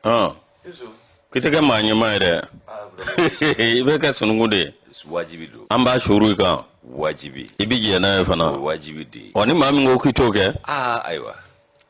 K'i tɛ kɛ maa ɲɛmaa ye dɛ, i bɛ kɛ sununkun de ye. Wajibi don. An b'a suuru i kan. Wajibi. I bɛ jɛn n'a ye fana. O wajibi de ye. Ɔ, ni maa min ko k'i t'o kɛ, Aa, ayiwa.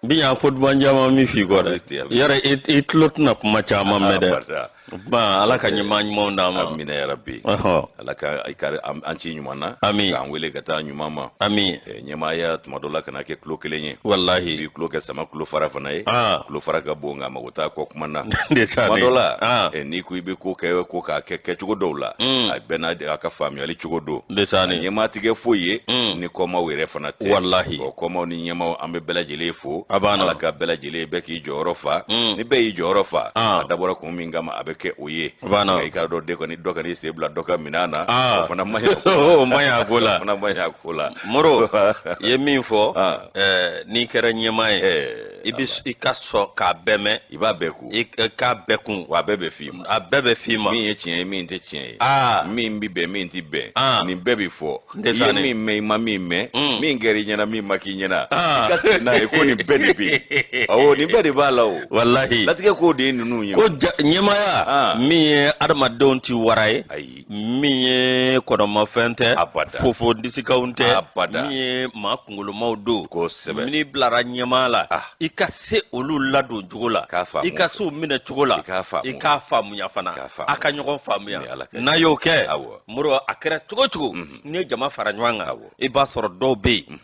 N bɛ ɲa ko duman caman min f'i kɔ dɛ, yɛrɛ i tulo tɛna kuma caman mɛn dɛ. Ba, Ala ka ɲɛmaa ɲumanw d'an ma. Amina yarabi. Ala ka i ka an ci ɲuman na. Ami. K'an wele ka taa ɲuman ma. Ami. Ɲɛmaaya tuma dɔ la kana kɛ tulo kelen ye. Walahi. I b'i tulo kɛ sama tulo fara fana ye. Tulo fara ka bon, nka mago t'a kɔ kuma na. Tuma dɔ la, n'i ko i bɛ ko kɛ, ko k'a kɛ kɛcogo dɔw la, a bɛɛ n'a ka faamuyali cogo don. Ɲɛmaa tɛ kɛ foyi ye ni kɔmaw yɛrɛ fana tɛ. Walahi. Kɔmaw ni ɲɛmaw, an bɛ bɛɛ lajɛlen fo. A banna. Ala ka bɛɛ lajɛlen, bɛɛ k'i jɔyɔrɔ fa. Ni bɛɛ y'i jɔyɔrɔ fa, a dabɔra kun min kama, a bɛ kɛ o ye. A banna. I k'a dɔn, den kɔni, dɔ kan'i sen bila dɔ ka minɛn na. O fana man ɲi. O man ɲi a ko la. O fana man ɲi a ko la. Moro, i ye min fɔ, n'i kɛra ɲɛmaa ye, i bɛ i ka sɔn k'a bɛɛ mɛn. I b'a bɛɛ kun. I k'a bɛɛ kun. Wa a bɛɛ bɛ f'i ma. A bɛɛ bɛ f'i ma. Min ye tiɲɛ ye, min tɛ tiɲɛ ye. Min bɛ bɛn, min tɛ bɛn. Nin bɛɛ bɛ fɔ. I ye min mɛn, i ma min mɛn, min kɛra i ɲɛna, min ma k'i ɲɛna, i ka segin n'a ye ko nin bɛɛ de bɛ yen. Awɔ, nin bɛɛ de b'a la o. Walahi. Latigɛ ko de ye ninnu ye. Ko ɲɛmaaya min ye adamadenw ti wara ye. Ayi. Min ye kɔnɔmafɛn tɛ. Abada. Fofo disikanw tɛ. Abada. Min ye maa kunkolomaw don. Kosɛbɛ. N'i bilara ɲɛmaa la, i ka se olu ladon cogo la. K'a faamu. I ka se u minɛ cogo la. I k'a faamu. I k'a faamuya fana. A ka ɲɔgɔn faamuya. N'a y'o kɛ. Moro, a kɛra cogo cogo, n'i ye jama fara ɲɔgɔn kan, i b'a sɔrɔ dɔw bɛ yen,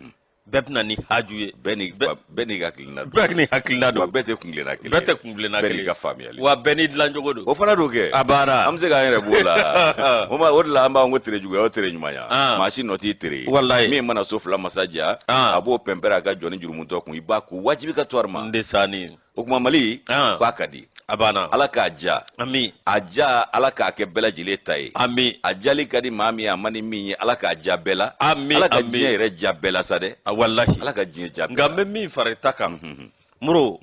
bɛɛ bɛ na ni haju ye. Bɛɛ n'i ka hakilina don. Bɛɛ n'i hakilina don. Wa bɛɛ tɛ kuntilenna kelen. Bɛɛ tɛ kuntilenna kelen. Bɛɛ n'i ka faamuyali. Wa bɛɛ n'i dilancogo don. O fana don kɛ. A banna. An bɛ se k'an yɛrɛ b'o la. O ma, o de la an b'a fɔ ko tere juguya o tere ɲumanya. Maa si nɔ t'i tere ye. Walayi. Min mana so fila masa ja, a b'o pɛnpɛrɛ a ka jɔn ni jurumutɔ kun, i b'a ko wajibi ka to a ma. N de sani. O tuma Mali, k'a ka di. A banna. Ala k'a ja. Ami. A ja, Ala k'a kɛ bɛɛ lajɛlen ta ye. Ami. A jali ka di maa min ye, a man di min ye, Ala k'a ja bɛɛ la. Ami. Ala ka diɲɛ yɛrɛ ja bɛɛ la sa dɛ. Walahi. Ala ka diɲɛ ja bɛɛ la. Nka n bɛ min fara i ta kan, Moro,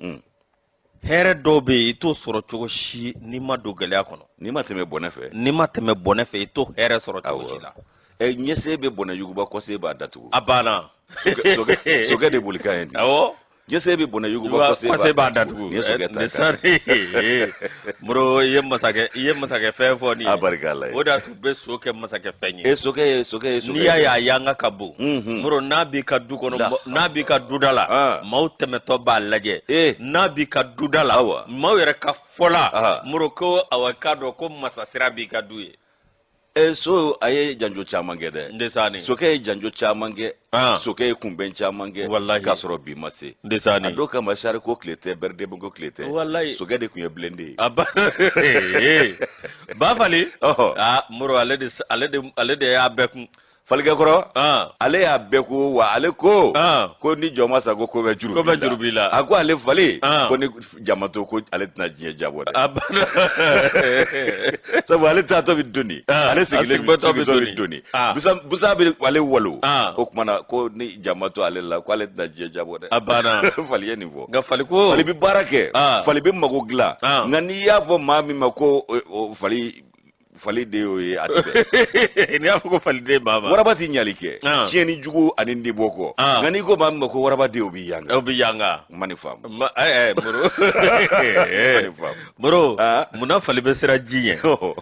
hɛrɛ dɔw bɛ yen, i t'o sɔrɔ cogo si n'i ma don gɛlɛya kɔnɔ. N'i ma tɛmɛ bɔnɛ fɛ. N'i ma tɛmɛ bɔnɛ fɛ, i t'o hɛrɛ sɔrɔ cogo si la. Ɲɛsen bɛ bɔnɛ yuguba, kɔsen b'a datugu. A banna. Sokɛ de bolikan ye nin. Awɔ. Ɲɛsen bɛ bɔnɛ yuguba, kɔsen b'a datugu. Nin ye sokɛ ta ye. Moro, i ye masakɛ, i ye masakɛ fɛn fɔ nin ye. A barika Ala ye. O de y'a to u bɛ so kɛ masakɛ fɛn ye. E, sokɛ ye sokɛ ye sokɛ. N'i y'a ye a yanga ka bon. Moro, n'a b'i ka du kɔnɔ, n'a b'i ka duda la, maaw tɛmɛtɔ b'a lajɛ. N'a b'i ka duda la, maaw yɛrɛ ka fɔ la, Moro, ko awa k'a dɔn ko masasira b'i ka du ye. So, a ye janjo caman kɛ dɛ. Ndesani. Sokɛ ye janjo caman kɛ. Sokɛ ye kunbɛn caman kɛ. Walahi. K'a sɔrɔ bi ma se. Ndesani. A dɔw kama sari ko tile tɛ, bɛrɛdɛmɛ ko tile tɛ. Walahi. Sokɛ de tun ye blindé ye. A ba ba fali. Aa, Moro, ale de ale de ale de y'a bɛɛ kun. Falikɛ kɔrɔ, ale y'a bɛɛ ko wa, ale ko ko ni jɔn ma sa, ko bɛ juru ko bɛ juru b'i la. A ko ale fali, ko ni jama to, ko ale tɛna diɲɛ jabɔ dɛ. Sabu ale taatɔ bɛ doni, ale sigilen bɛ doni, busa bɛ ale walo. O tuma na ko ni jama to ale la, ko ale tɛna diɲɛ jabɔ dɛ. A banna. Fali ye nin fɔ. Nka fali ko fali bɛ baara kɛ, fali bɛ mago dilan, nka n'i y'a fɔ maa min ma ko fali fali de y'o ye, a tɛ bɛn. N'i y'a fɔ ko faliden maa ma. Waraba ti ɲali kɛ. Tiɲɛni jugu ani nibɔ kɔ. Nka n'i ko maa min ma ko warabaden, o b'i yanga. O b'i yanga. N ma nin faamu. Ma Moro. Moro, munna fali bɛ siran ji ɲɛ?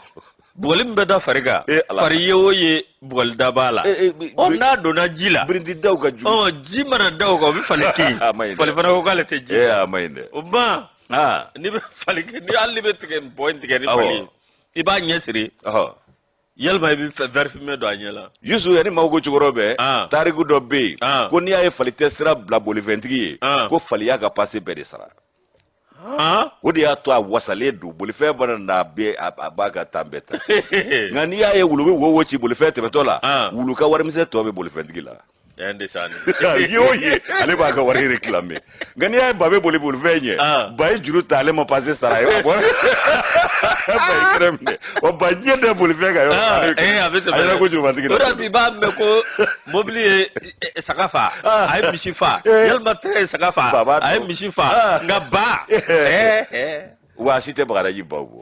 Bugɔli min bɛ da fari kan, fari ye o ye, bugɔli da b'a la. Ɔ, n'a donna ji la. Birinti daw ka jugu. Ɔ, ji mana da o kan, o bɛ fali kin. Fali fana ko k'ale tɛ ji. A ma ɲi dɛ. O ma. N'i bɛ fali kɛ, ni hali n'i bɛ tigɛ bɔ in tigɛ ni fali ye, i b'a ɲɛ siri. Yalima i bɛ verre fumé don a ɲɛ la. Yusu, yanni maaw ko cɛkɔrɔba bɛɛ, tariku dɔ bɛ yen ko n'i y'a ye fali tɛ sira bila bolifɛntigi ye, ko fali y'a ka pase bɛɛ de sara. O de y'a to a wasalen don, bolifɛn mana na, bɛ a b'a ka tan bɛɛ ta. Nka n'i y'a ye wulu bɛ wo ci bolifɛn tɛmɛtɔ la, wulu ka warimisɛn tɔ bɛ bolifɛntigi la. Ye o ye, ale b'a ka wari réclamer. Nka n'i y'a ye ba bɛ boli bolifɛn ɲɛ, ba ye juru ta, ale ma pase sara, a ye bɔ ba ye kɛnɛ minɛ wa, ba ɲɛ tɛ bolifɛn kan yɔrɔ, a bɛ tɛmɛ, a yɛrɛ ko jurubatigi la. O de i b'a mɛn ko mobili ye saga fa, a ye misi fa, yalima tɛrɛ ye saga fa, a ye misi fa, nka ba. Wa a si tɛ bagadaji baw bɔ.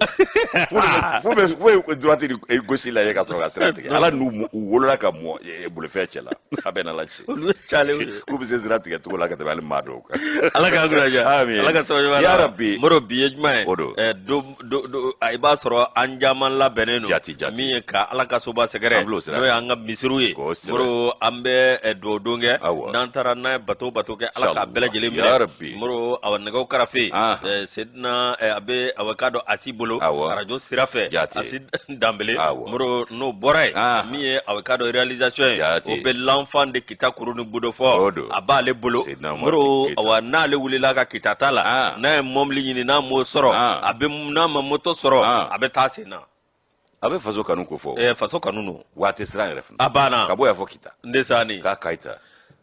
F'u bɛ f'u bɛ droite ni gauche lajɛ ka sɔrɔ ka sira tigɛ. Ala n'u u wolola ka mɔ bolifɛn cɛ la. A bɛ n'Ala cɛ. Olu ye calew ye. K'u bɛ se sira tigɛ cogo la ka tɛmɛ hali maa dɔw kan. Ala k'an kunna diya. Amin. Ala ka sababu ɲuman Ya d'an ma. Rabbi. Moro, bi ye juma ye. O don. Do i b'a sɔrɔ an caman labɛnnen don. Jati, jati. Min ye ka Ala ka soba sɛgɛrɛ. An bil'o sira N'o y'an ka misiriw ye. Kosɛbɛ. Moro, an bɛ dugawu don kɛ. Awɔ. N'an taara n'an ye bato bato kɛ, Ala k'a bɛɛ lajɛlen Ya minɛ. Rabbi. Moro, awa nɛgɛw karafe. Ah. Sedina a bɛ awa k'a dɔn Asi bolo. Awɔ. Arajo sira fɛ. Jati. Asi Danbele. Awɔ. Moro, n'o bɔra yen. Ah. Min ye awa k'a dɔn réalisation ye. Jati. O bɛ l'enfant de Kita kuru ni Budofɔ. O don. A b'ale bolo. Sedina Umaru Moro, Keita. awa n'ale wulila ka Kita ta la. Ah. N'a ye mɔbili ɲini n'a m'o sɔrɔ. Ah. A bɛ n'a ma moto sɔrɔ. Ah. A bɛ taa sen na. A bɛ faso kanu ko fɔ. Faso kanu don. Wa a tɛ siran yɛrɛ fana. A banna. Ka bɔ yan fɔ Kita. N tɛ sa ni. K'a Kayita.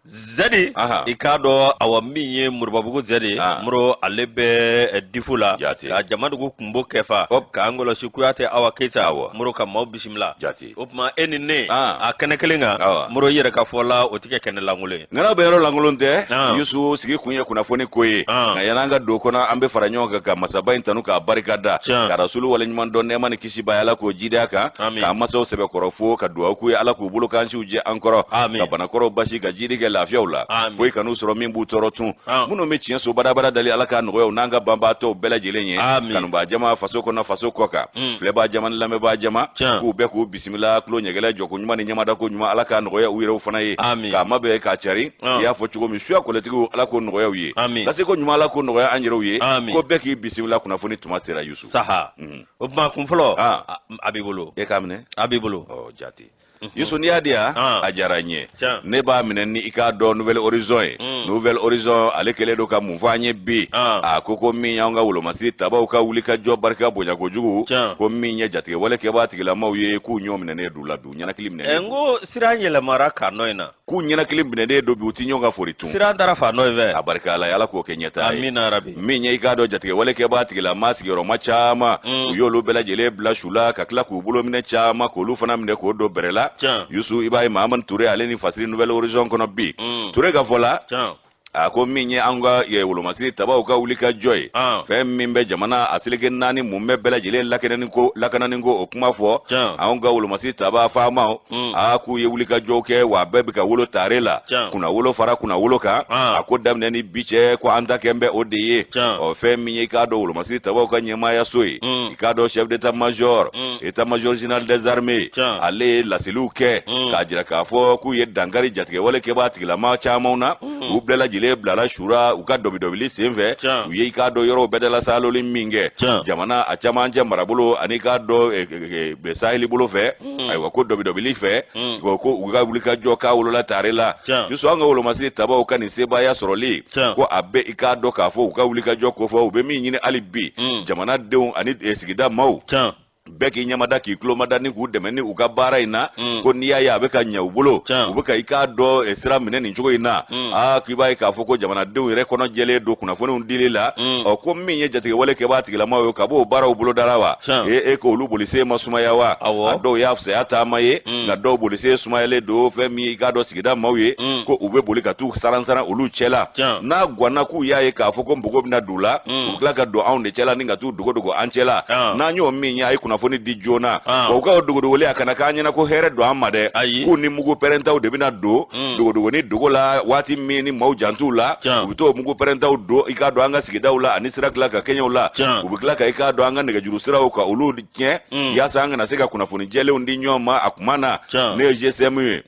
Zɛdi Aha. i k'a dɔn awa min ye Moribabugu Zɛdi Ah. Moro ale bɛ difu la Jate. ka jamadugu kunbo kɛfa Hop. k'an kɔlɔsi Kuyate Awa Keyita Awɔ. Moro ka maaw bisimila Jate. o tuma e ni ne Ah. a kɛnɛ kelen kan Awɔ. Moro i yɛrɛ ka fɔ la o tɛ kɛ kɛnɛ lankolon ye Ŋana bɛ yɔrɔ lankolon tɛ. Ah. Yusu sigi kun ye kunnafoni ko ye. Ah. Nka yan'an ka don kɔnɔ an bɛ fara ɲɔgɔn kan ka masaba in tanu k'a barika da. Tiɲɛ. Ka rasulu waleɲuman dɔn nɛɛma ni kisi b'a ye Ala k'o jidi a kan. Amin. K'an masaw sɛbɛkɔrɔ fo ka dugawu k'u ye Ala k'u bolo kansiw jɛ an kɔrɔ. Amin. Ka banakɔrɔw basi ka jidi kɛ lafiyaw la. Amin. Foyi kan'u sɔrɔ min b'u tɔɔrɔ tun. Ah. Minnu bɛ tiɲɛ so badabada dali Ala k'a nɔgɔya u n'an ka banbaatɔw bɛɛ lajɛlen ye. Amin. Kanubaa jama faso kɔnɔ faso kɔ kan. Filɛbaa jama ni lamɛnbaa jama. Tiɲɛ. K'u bɛɛ k'u bisimila tulo ɲɛgɛlɛ jɔko ɲuman ni ɲamadako ɲuman Ala k'a nɔgɔya u yɛrɛw fana ye. Amin. K'a mabɛn k'a cari. Ah. I y'a fɔ cogo min suya kɔlɛtigiw Ala k'o nɔgɔya u ye. Amin. Laseko ɲuman Ala k'o nɔgɔya an yɛrɛw ye. Amin. Ko bɛɛ k'i bisimila kunnafoni tuma sera Yusu. Saha o tuma kun fɔlɔ Ah. a b'i bolo E k'a minɛ? a b'i bolo Ɔ jate. Yusu n'i y'a di yan Ah. a diyara n ye. Tiɲɛ. Ne b'a minɛ ni i k'a dɔn Nouvel Horizon ye. Nouvel Horizon ale kɛlen don ka mun fɔ an ye bi. Ah. A ko ko min y'anw ka wolomasiri tabaw ka wuli ka jɔ barika bonya kojugu. Tiɲɛ. Ko min ye jatigɛwale kɛbaa tigilamaw ye k'u ɲɔ minɛnen don u la bi u ɲɛnakili minɛnen N don. ko sira yɛlɛmara ka nɔ in na. K'u ɲɛnakili minɛnen don bi u ti ɲɔgɔn ka fori tun. Sira taara fan dɔ in fɛ. A barika Ala ye Ala k'o kɛ ɲɛtaa ye. Amina rabi. Min ye i k'a dɔn jatigɛwale kɛbaa tigilama sigiyɔrɔma caman u y'olu bɛɛ lajɛlen bila su la ka tila k'u bolo minɛ caman k'olu fana minɛ k'o don bɛrɛ la. Tiɲɛ. Yusu i b'a ye Mahamani Ture ale ni fasiri Nouvel Horizon kɔnɔ bi. Ture ka fɔ la. Tiɲɛ. A ko min ye an ka wolomasiri tabaw ka wuli ka jɔ ye. Ah. Fɛn min bɛ jamana a seleke naani mun bɛ bɛɛ lajɛlen lakanani ko o kuma fɔ. Tiɲɛ. Anw ka wolomasiri taba faamaw. A k'u ye wuli ka jɔw kɛ wa a bɛɛ bɛ ka wolo tare la. Tiɲɛ. Kunna wolo fara kunna wolo kan. Ah. A ko daminɛ ni bi cɛ ko an ta kɛn bɛ o de ye. Tiɲɛ. Ɔ fɛn min ye i k'a dɔn wolomasiri tabaw ka ɲɛmaayaso ye. I k'a dɔn chef d'état major. État major général des armées. Tiɲɛ. Ale ye laseliw kɛ. K'a jira k'a fɔ k'u ye dankari jatigɛwale kɛbaa tigilama camanw na. U bɛɛ lajɛlen bilala su ra u ka dɔbidɔbili sen fɛ. Tiɲɛ. U ye i k'a dɔn yɔrɔw bɛɛ dalasaloli min kɛ. Tiɲɛ. Jamana a camancɛ marabolo ani i k'a dɔn saheli bolo fɛ. Ayiwa ko dɔbidɔbili fɛ. Ko u ka wulikajɔ k'a wolola tare la. Tiɲɛ. Yusu an ka wolomasiri tabaw ka nin sebaaya sɔrɔli. Tiɲɛ. Ko a bɛ i k'a dɔn k'a fɔ u ka wulikajɔ kofɔ u bɛ min ɲini hali bi. Jamanadenw ani sigida maaw. Tiɲɛ. Bɛɛ k'i ɲɛmada k'i tulomada ni k'u dɛmɛ ni u ka baara in na. Ko n'i y'a ye a bɛ ka ɲɛ u bolo. Tiɲɛ. U bɛ ka i k'a dɔn sira minɛ nin cogo in na. Aa k'i b'a ye k'a fɔ ko jamanadenw yɛrɛ kɔnɔ jɛlen don kunnafoniw dili la. Ɔ ko min ye jatigɛwale kɛbaa tigilamaw ye ka b'o baaraw bolodara wa. Tiɲɛ. E k'olu bolisen ma sumaya wa. Awɔ. A dɔw y'a fisaya taama ye. Nka dɔw bolisen sumayalen don fɛn min ye i k'a dɔn sigida maaw ye. Ko u bɛ boli ka t'u saran-saran olu cɛ la. Tiɲɛ. N'a ganna k'u y'a ye k'a fɔ ko npogo bɛna don u la. U bɛ tila ka don anw de cɛ la ni ka t'u dogo dogo an cɛ la. Ah. N'an y'o min ye a ye kunnafoni di joona. Ah. Wa u ka o dogodogoli a kana k'an ɲɛna ko hɛrɛ don an ma dɛ. Ayi. K'u ni mugu pɛrɛntaw de bɛna don dogodogoni dogo la waati min ni maaw jant'u la. Tiɲɛ. U bɛ t'o mugu pɛrɛntaw don i k'a dɔn an ka sigidaw la ani sira tila ka kɛɲɛw la. Tiɲɛ. U bɛ tila ka i k'a dɔn an ka nɛgɛjuru siraw ka olu tiɲɛ. Yaasa an kana se ka kunnafoni jɛlenw di ɲɔgɔn ma a kuma na. Tiɲɛ. Ne ye GSM ye.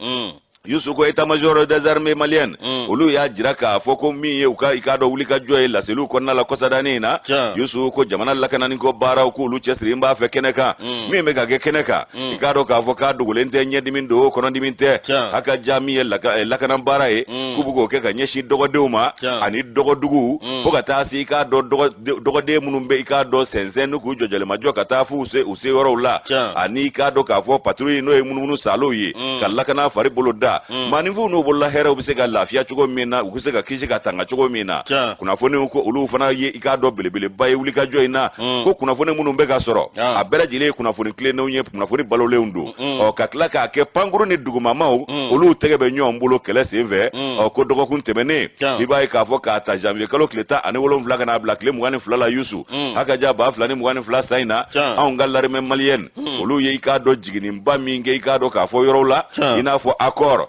Yusu ko état-major des armées maliennes olu y'a jira k'a fɔ ko min ye u ka i k'a dɔn wulikajɔ ye laseliw kɔnɔna la kɔsadani in na. Tiɲɛ. Yusu ko jamana lakanani ko baaraw k'olu cɛsiri n b'a fɛ kɛnɛ kan. Min bɛ ka kɛ kɛnɛ kan. I k'a dɔn k'a fɔ k'a dogolen tɛ ɲɛdimi don kɔnɔdimi tɛ. Tiɲɛ. A ka ja min ye lakana baara ye. K'u bɛ k'o kɛ ka ɲɛsin dɔgɔdenw ma. Tiɲɛ. Ani dɔgɔduguw. Fo ka taa se i k'a dɔn dɔgɔden minnu bɛ i k'a dɔn sɛnsɛn n'u k'u jɔjɔlimajɔ ka taa f'u se u se yɔrɔw la. Tiɲɛ. Ani i k'a dɔn k'a fɔ patrouille n'o ye munumunu salow ye. Ka lakana fari bolo da. ta maaninfinw n'u bolola hɛrɛw bɛ se ka lafiya cogo min na, u bɛ se ka kisi ka tanga cogo min na. Kunnafoniw ko olu fana ye i k'a dɔn belebeleba ye wulikajɔ in na. Ko kunnafoni minnu bɛ ka sɔrɔ, a bɛɛ lajɛlen ye kunnafoni tilennenw ye, kunnafoni balolenw don. Ɔ, ka tila k'a kɛ pankuru ni dugumamaw, olu tɛgɛ bɛ ɲɔgɔn bolo kɛlɛ senfɛ. Ɔ, ko dɔgɔkun tɛmɛnen, i b'a ye k'a fɔ k'a ta janvier kalo tile 17 ka n'a bila tile 22 la, Yusu, hakaja 2022 san in na, anw ka l'armée malienne, olu ye i k'a dɔn jiginniba min kɛ i k'a dɔn k'a fɔ yɔrɔw la, i n'a fɔ Akɔr,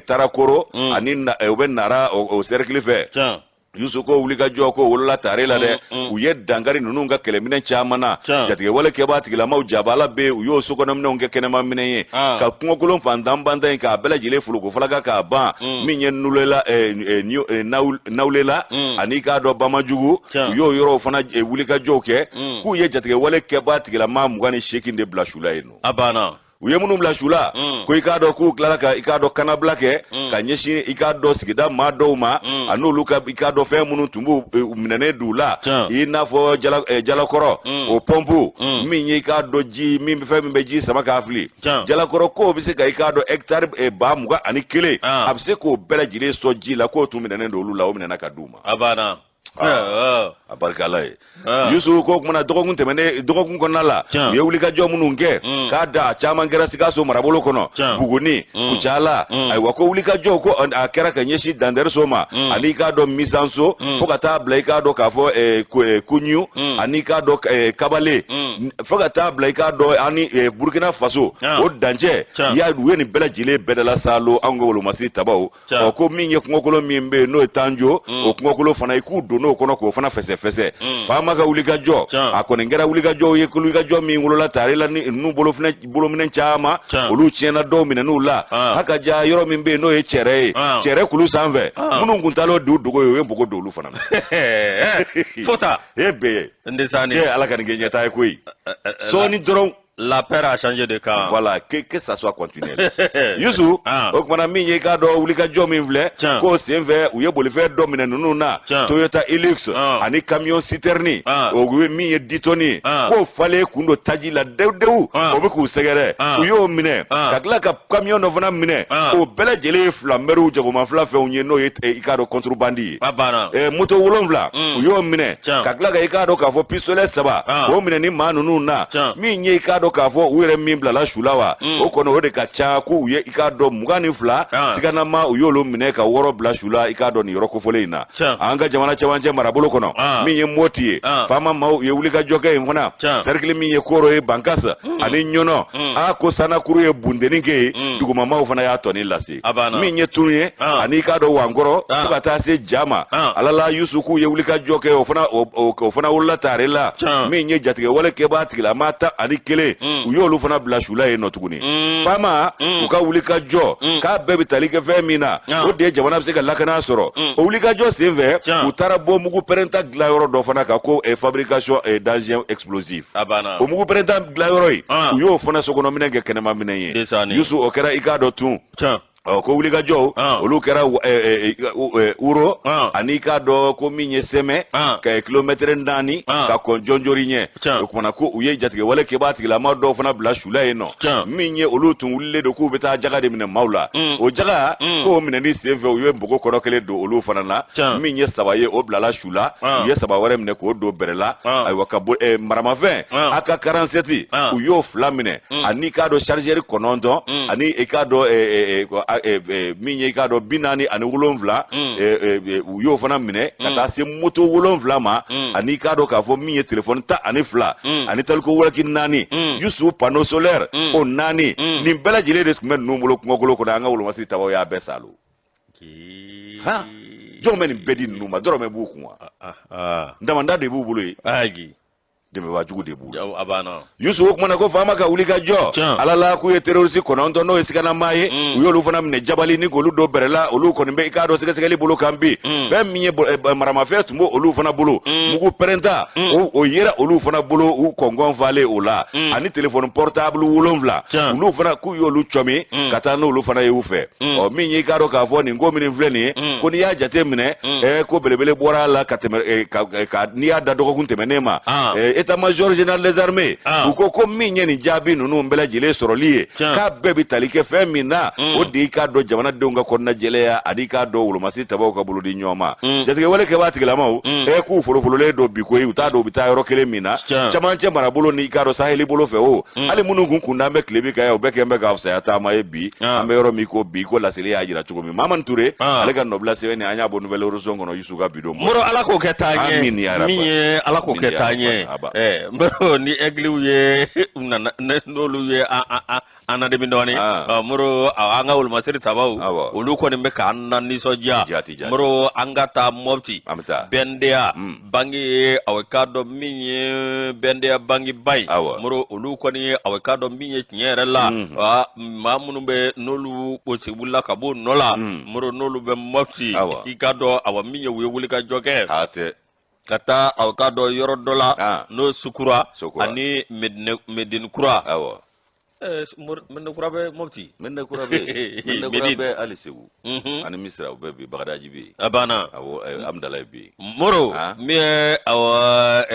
Tarakoro ani u bɛ Nara o cercle fɛ. Yusu, ko wulikajɔ ko wolola tare la dɛ. U ye dankari ninnu ka kɛlɛminɛ caman na. Jatigɛwale kɛbaa tigilamaw jabala bɛ u y'o sokɔnɔminɛnw kɛ kɛnɛma minɛn ye, ka kungokolon fantan bantan in k'a bɛɛ lajɛlen foloko falaka k'a ban. Min ye Nulela, Nawulela ani k'a dɔn Bamajugu, u y'o yɔrɔw fana wulikajɔw kɛ. K'u ye jatigɛwale kɛbaa tigilama 28 de bila su la yen nɔ. A banna. U ye minnu bila su la, ko i k'a dɔn k'u tilala ka i k'a dɔn kanabila kɛ ka ɲɛsin i k'a dɔn sigida maa dɔw ma, a n'olu ka i k'a dɔn fɛn minnu tun b'u minɛnen d'u la, i n'a fɔ Jalakɔrɔ o pɔnpu min ye i k'a dɔn ji min fɛn min bɛ ji sama k'a fili. Jalakɔrɔ k'o bɛ se ka i k'a dɔn hɛkitari 21,000, a bɛ se k'o bɛɛ lajɛlen sɔn ji la, k'o tun minɛnen don olu la, o minɛna ka d'u ma. A banna. A barika Ala ye. Yusu, ko kumana dɔgɔkun tɛmɛnen, dɔgɔkun kɔnɔna la, u ye wulikajɔ minnu kɛ, k'a da a caman kɛra Sikaso marabolo kɔnɔ, Buguni, Kucala. Ayiwa, ko wulikajɔ ko a kɛra ka ɲɛsin Dandɛriso ma ani i k'a dɔn Misanso, fo ka taa bila i k'a dɔn k'a fɔ Kuɲu ani i k'a dɔn Kabale, fo ka taa bila i k'a dɔn ani Burukina Faso o dancɛ. U ye nin bɛɛ lajɛlen bɛɛdala saalo anw ka wolomasiri tabaw. Ɔ, ko min ye kungokolon min bɛ yen n'o ye Tanjo, o kungokolon fana, i k'u don o kɔnɔ k'o fana fɛsɛfɛsɛ. Faama ka wulikajɔ, a kɔni kɛra wulikajɔw ye, wulikajɔ min wolola tare la ni ninnu bolominɛ caman, olu tiɲɛna, dɔw minɛn'u la. Haka ja, yɔrɔ min bɛ yen n'o ye Cɛrɛ ye, Cɛrɛ kulu sanfɛ, minnu kun taalen d'u dogo ye, u ye npogo don olu fana na. Fota. E bɛɛ cɛ, Ala ka nin kɛ ɲɛtaa ye koyi. Sɔɔni dɔrɔn. La peur a changé de camp. Voilà, que ça soit continuel. Yusu, o kumana min ye i k'a dɔn wulikajɔ min filɛ, k'o senfɛ u ye bolifɛn dɔ minɛ ninnu na, Toyota Hilux ani camion citerne, o ye min ye 10 tonnes ye, k'o falen kun don taji la dewu dewu, o bɛ k'u sɛgɛrɛ, u y'o minɛ, ka tila ka camion dɔ fana minɛ. O bɛɛ lajɛlen ye filamɛriw jagoma fila fɛnw ye, n'o ye i k'a dɔn contrebande ye. Moto 7, u y'o minɛ, ka tila ka i k'a dɔn k'a fɔ pistolet 3, k'o minɛ ni maa ninnu na. Min ye i k'a dɔn k'a fɔ u yɛrɛ min bilala su la wa, o kɔni o de ka ca, ko u ye i k'a dɔn 22 siganama, u y'olu minɛ ka 6 bila su la i k'a dɔn nin yɔrɔ kofɔlen in na. An ka jamana cɛmancɛ marabolo kɔnɔ, min ye Moti ye, faama maaw ye wulikajɔ kɛ yen fana, cercle min ye Koro ye, Bankasa ani Ɲɔnɔ. A ko sanakuru ye bunteni kɛ yen, dugumamaw fana y'a tɔni lase. Min ye Tunu ye ani i k'a dɔn Wankɔrɔ, fo ka taa se Ja ma, Ala la, Yusu, k'u ye wulikajɔ kɛ, o fana wolola tare la. Min ye jatigɛwale kɛbaa tigilama 11, u y'olu fana bila su la yen nɔ tuguni. Faama u ka wulikajɔ k'a bɛɛ bɛ tali kɛ fɛn min na, o de ye jamana bɛ se ka lakana sɔrɔ. O wulikajɔ senfɛ, u taara bɔ mugu pɛrɛnta dilanyɔrɔ dɔ fana kan, ko fabrication d'engins explosifs. O mugu pɛrɛnta dilanyɔrɔ in, u y'o fana sokɔnɔminɛ kɛ kɛnɛma minɛn ye. Yusu, o kɛra i k'a dɔn tun. Ɔ, ko wulikajɔw olu kɛra Uro ani k'a dɔn ko min ye Sɛmɛ ka kilomɛtɛrɛ 4 ka kɔn jɔnjori ɲɛ. O kumana ko u ye jatigɛwale kɛbaa tigilama dɔw fana bila su la yen nɔ. Min ye olu tun wulilen don k'u bɛ taa jaga de minɛ maaw la, o jaga k'o minɛni senfɛ, u ye npogo kɔrɔ kelen don olu fana na. Min ye 3 ye, o bilala su la. U ye 3 wɛrɛ minɛ k'o don bɛrɛ la. Ayiwa, ka bɔ maramafɛn AK 47, u y'o 2 minɛ, ani k'a dɔn chargeur 9, ani i k'a dɔn min ye i k'a dɔn 47, u y'o fana minɛ, ka taa se moto 7 ma, ani k'a dɔn k'a fɔ min ye telefɔni 12 ani taliko walaki 4, Yusu, panneau solaire o 4. Nin bɛɛ lajɛlen de tun bɛ ninnu bolo kungokolo kɔnɔ. An ka wolomasiri tabaw y'a bɛɛ salo. Han, jɔn bɛ nin bɛɛ di ninnu ma? Dɔrɔmɛ b'u kun wa? Damanda de b'u bolo yen, dɛmɛbaa jugu de b'u la. Yusu, o kumana ko faama ka wuli ka jɔ, Ala la, k'u ye terroriste 9, n'o ye siganamaa ye, u y'olu fana minɛ Jabali ni k'olu don bɛrɛ la. Olu kɔni bɛ i k'a dɔn sɛgɛsɛgɛli bolo kan bi. Fɛn min ye maramafɛn tun b'o olu fana bolo, mugu pɛrɛnta o yera olu fana bolo, u kɔngɔn falen o la, ani téléphone portable 7, olu fana k'u y'olu cɔmi ka taa n'olu fana ye u fɛ. Ɔ, min ye i k'a dɔn k'a fɔ nin ko minnu filɛ nin ye, ko n'i y'a jate minɛ, ko belebele bɔra a la ka tɛmɛ, n'i y'a da dɔgɔkun tɛmɛnen ma. État major général des armées, Ah. u ko ko min ye nin jaabi ninnu bɛɛ lajɛlen sɔrɔli ye, k'a bɛɛ bɛ tali kɛ fɛn min na, o de y'i k'a dɔn jamanadenw ka kɔnɔnajɛlenya ani k'a dɔn wolomasiri tabaw ka bolo di ɲɔgɔn ma. Jatigɛwale kɛbaa tigilamaw, k'u folofololen don bi koyi, u t'a dɔn u bɛ taa yɔrɔ kelen min na, cɛmancɛ marabolo ni i k'a dɔn saheli bolo fɛ. O hali minnu kun kundan bɛ tilebi kan yan, u bɛɛ kɛn bɛ ka fisaya taama ye bi. An bɛ yɔrɔ min ko bi, ko laseli y'a jira cogo min, Mamani Ture, ale ka nɔbila sɛbɛn nin, an y'a bɔ Nouvel Horizon kɔnɔ, Yusu ka bidon. Moro, Ala k'o kɛ taa ɲɛ. Amin ya Rabbi. Min ye Ala k'o kɛ Amin ya taa Rabbi. ɲɛ. Aba. Moro, ni ɛgiliw ye u nana n'olu ye an nadimi dɔɔni. Moro, an ka wolomasiri tabaw, olu kɔni bɛ k'an na nisɔndiya. Jati, jati. Moro, an ka taa Mɔpti. An bɛ taa. BNDA banki ye, aw k'a dɔn min ye BNDA bankiba ye. Moro, olu kɔni ye, aw k'a dɔn min ye tiɲɛ yɛrɛ la, maa minnu bɛ n'olu sigi wulila ka b'o nɔ la, Moro, n'olu bɛ Mɔpti, i k'a dɔn awa min ye u ye wulikajɔ kɛ A tɛ ka taa, aw k'a dɔn yɔrɔ dɔ la, n'o Sukura Sukura. ani Medine Kura. Medine Kura bɛ Mɔpti. Medine Kura bɛ yen. Medine Kura Medine. bɛ hali Segu ani Misira, o bɛɛ bɛ yen, Bagadaji bɛ yen. A banna. Awɔ, Amudalayi bɛ yen. Moro, min ye awa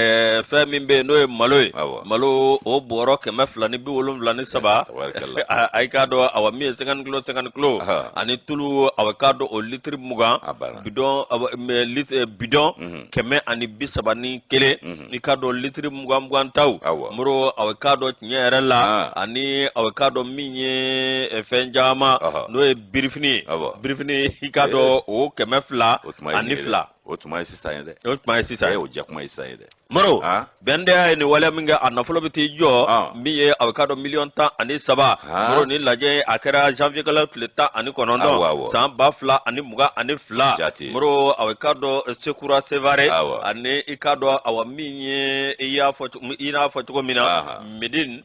fɛn min bɛ yen n'o ye malo ye, malo o bɔrɔ 273, Tabarikala. a i k'a dɔn awa min ye 50 kilo 50 kilo, ani tulu, awa k'a dɔn o litiri 20, A banna. bidɔn awa, mɛ, litre bidɔn 131, i k'a dɔn litiri 20 20 taw. Moro, awa k'a dɔn tiɲɛ yɛrɛ la, ani awa k'a dɔn min ye fɛn caman, n'o ye birifini ye, birifini, i k'a dɔn o kɛmɛ fila O tuma ye ani nin ye dɛ. fila. O tuma ye sisan ye dɛ. O tuma ye sisan ye. O jakuma ye sisan ye dɛ. Moro, BNDA ye nin waleya min kɛ, a nafolo bɛ t'i jɔ min ye, a bɛ k'a dɔn miliyɔn 13. Moro, nin lajɛ a kɛra janvier kalo tile 19, san 2022. Moro, a bɛ k'a dɔn Sekura Sevare, ani i k'a dɔn awa min ye i y'a fɔ i n'a fɔ cogo min na, Medine,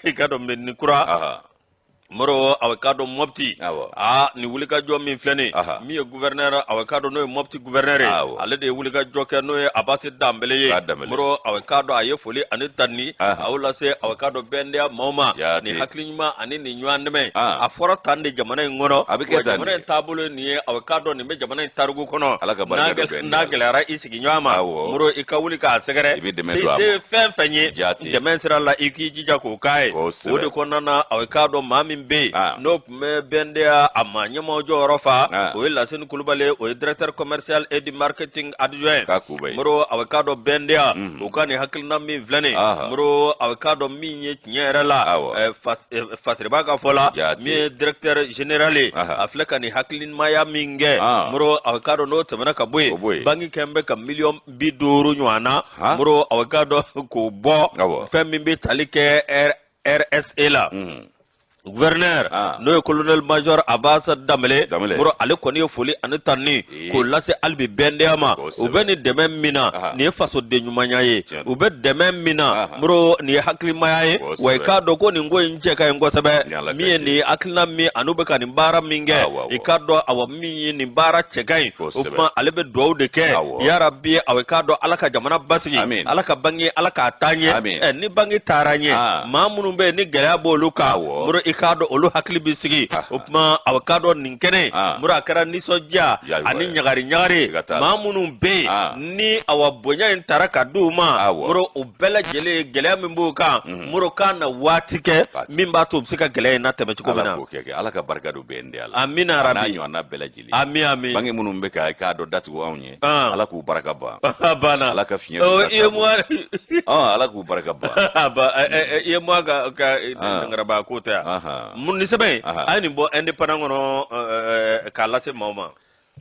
i k'a dɔn Medine Kura. Moro, a bɛ k'a dɔn Mɔpti, aa nin wulikajɔ min filɛ nin, min ye gouverneur, a bɛ k'a dɔn n'o ye Mɔpti gouverneur ye, ale de ye wulikajɔ kɛ, n'o ye Abasi Danbele ye. Moro, a bɛ k'a dɔn a ye foli ani tanni a y'o lase, a bɛ k'a dɔn BNDA maaw ma, nin hakili ɲuman ani nin ɲɔgɔn dɛmɛ. A fɔra tan de jamana in kɔnɔ, A bɛ kɛ tan de. Jamana in taabolo ye nin ye, a bɛ k'a dɔn nin bɛ jamana in tariku kɔnɔ. Ala ka barika don BNDA N'a la. gɛlɛyara i sigiɲɔgɔn ma, Moro, i ka wuli k'a sɛgɛrɛ. I bɛ dɛmɛ Se don a ma. se fɛn fɛn ye dɛmɛ sira la, i k'i jija k'o k'a ye. O de kɔnɔna na, a bɛ k'a dɔn maa min bɛ yen n'o tun bɛ BNDA a maa ɲɛmaaw jɔyɔrɔ fa, o ye Lasini Kulubali, o ye directeur commercial et du marketing adjoint. Moro, a bɛ k'a dɔn BNDA u ka nin hakilina min filɛ nin, Moro, a bɛ k'a dɔn min ye tiɲɛ yɛrɛ la, Fasiriba ka fɔ la, min ye directeur général ye, a filɛ ka nin hakilimaya min kɛ, Moro, a bɛ k'a dɔn n'o tɛmɛna ka bɔ yen, banki kɛn bɛ ka miliyɔn 50 ɲɔgɔn na, Moro, a bɛ k'a dɔn k'o bɔ fɛn min bɛ tali kɛ RSE la. Gouverneur, n'o ye colonel major Abbas Danbele, Moro, ale kɔni ye foli ani tanni k'o lase hali bi BNDA ma. U bɛ nin dɛmɛ min na, nin ye fasoden ɲumanya ye. U bɛ dɛmɛ min na, Moro, nin ye hakilimaya ye. Wa i k'a dɔn ko nin ko in cɛ ka ɲi kosɛbɛ. Min ye nin hakilina min an'u bɛ ka nin baara min kɛ, i k'a dɔn awa min ye nin baara cɛ ka ɲi. O tuma ale bɛ dugawu de kɛ, yarabi, awa i k'a dɔn Ala ka jamana basigi, Ala ka banki, Ala k'a taa ɲɛ. Ni banki taara ɲɛ, maa minnu bɛ yen ni gɛlɛya b'olu kan, Moro, i k'a dɔn olu hakili bɛ sigi. O tuma a k'a dɔn nin kɛnɛ, Moro, a kɛra nisɔndiya ani ɲagari ɲagari. Maa minnu bɛ yen ni awa bonya in taara ka di u ma, Moro, u bɛɛ lajɛlen gɛlɛya min b'u kan, Moro, k'a na waati kɛ min b'a to u bɛ se ka gɛlɛya in natɛmɛ cogo min na. Ala ka barika don BNDA la. Amina rabi. N'a ɲɔgɔnna bɛɛ lajɛlen. Ami ami. Banque minnu bɛ ka i k'a dɔn datugu anw ye, Ala k'u barika ban. Banna. Ala ka fiɲɛ don i ye moi. Ala k'u barika ban. I ye moi ka ngaraba ko tɛ yan. Mun ni sɛbɛn a ye nin bɔ Indépendant kɔnɔ k'a lase maaw ma.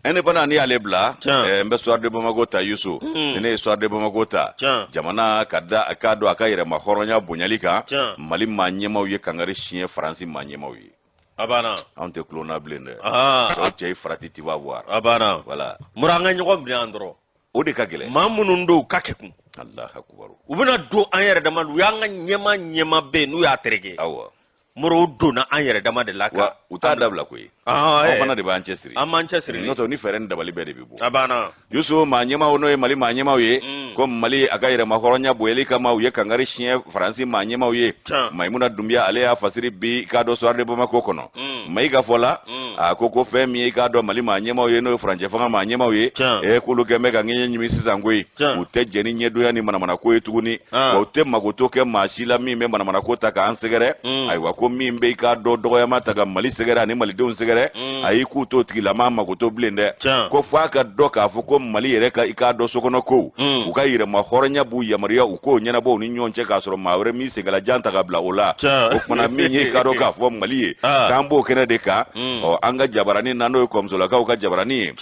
Indépendant, n'i y'ale bila, n bɛ Soir de Bamako ta, Yusu. Ni ne ye Soir de Bamako ta, jamana ka da a k'a dɔn a ka yɛrɛma hɔrɔnya bonyali kan, Mali maa ɲɛmaaw ye kangari siɲɛ Faransi maa ɲɛmaaw ye. A banna. Anw tɛ tulon na bilen dɛ. Cɛw cɛ i farati, tu vas voir. A banna. Voilà. Mura, an ka ɲɔgɔn minɛ yan dɔrɔn. O de ka gɛlɛn. Maa minnu don, u ka kɛ kun. Alahu akubaru. U bɛna don an yɛrɛ dama, u y'an ka ɲɛma ɲɛma bɛ yen n'u y'a tereke. Moro, u donna an yɛrɛ dama de la. Wa u t'a dabila koyi. Aw fana de b'an cɛsiri. An b'an cɛsiri. N'o tɛ, ni fɛɛrɛ ni dabali bɛɛ de bɛ bɔ. A banna. Yusu, maa ɲɛmaaw, n'o ye Mali maa ɲɛmaaw ye, ko Mali a ka yɛrɛma hɔrɔnya bonyali kama, u ye kangari siɲɛ Faransi maa ɲɛmaaw ye. Mayimuna Dunbiya, ale y'a fasiri bi k'a dɔn Soir de Bamako kɔnɔ. Mayi ka fɔ la, A ko ko fɛn min ye i k'a dɔn Mali maa ɲɛmaaw ye, n'o ye furancɛ fanga maa ɲɛmaaw ye, k'olu kɛn bɛ ka ŋɛɲɛ ɲimi sisan koyi. U tɛ jɛn ni ɲɛdonya ni manamanako ye tuguni, wa u tɛ magoto kɛ maa si la min bɛ manamanako ta k'an sɛgɛrɛ. Ayiwa, ko min bɛ i k'a dɔn dɔgɔyama ta ka Mali sɛgɛrɛ ani malidenw sɛgɛrɛ, ayi, k'u t'o tigilama magoto bilen dɛ. Ko f'a ka dɔn k'a fɔ ko Mali yɛrɛ ka i k'a dɔn sokɔnɔ kow, u ka yɛrɛma hɔrɔnya b'u yamaruya u k'o ɲɛnabɔ u ni ɲɔgɔn cɛ, k'a sɔrɔ maa wɛrɛ m'i senkalajan ta ka bila o la. O kumana min ye i k'a dɔn k'a fɔ Mali ye, k'an b'o kɛnɛ de kan. Ɔ, an ka jabarani na, n'o ye kɔmusolakaw ka jabarani ye,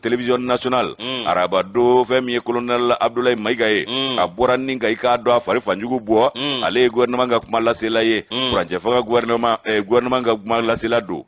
télévision nationale, araba don, fɛn min ye colonel Abdoulaye Mayiga ye, a bɔra ni ka i k'a dɔn a fari fanjugu bɔ. Ale ye gouvernement ka kuma lasela ye, furancɛ fanga gouvernement ka kuma lasela don.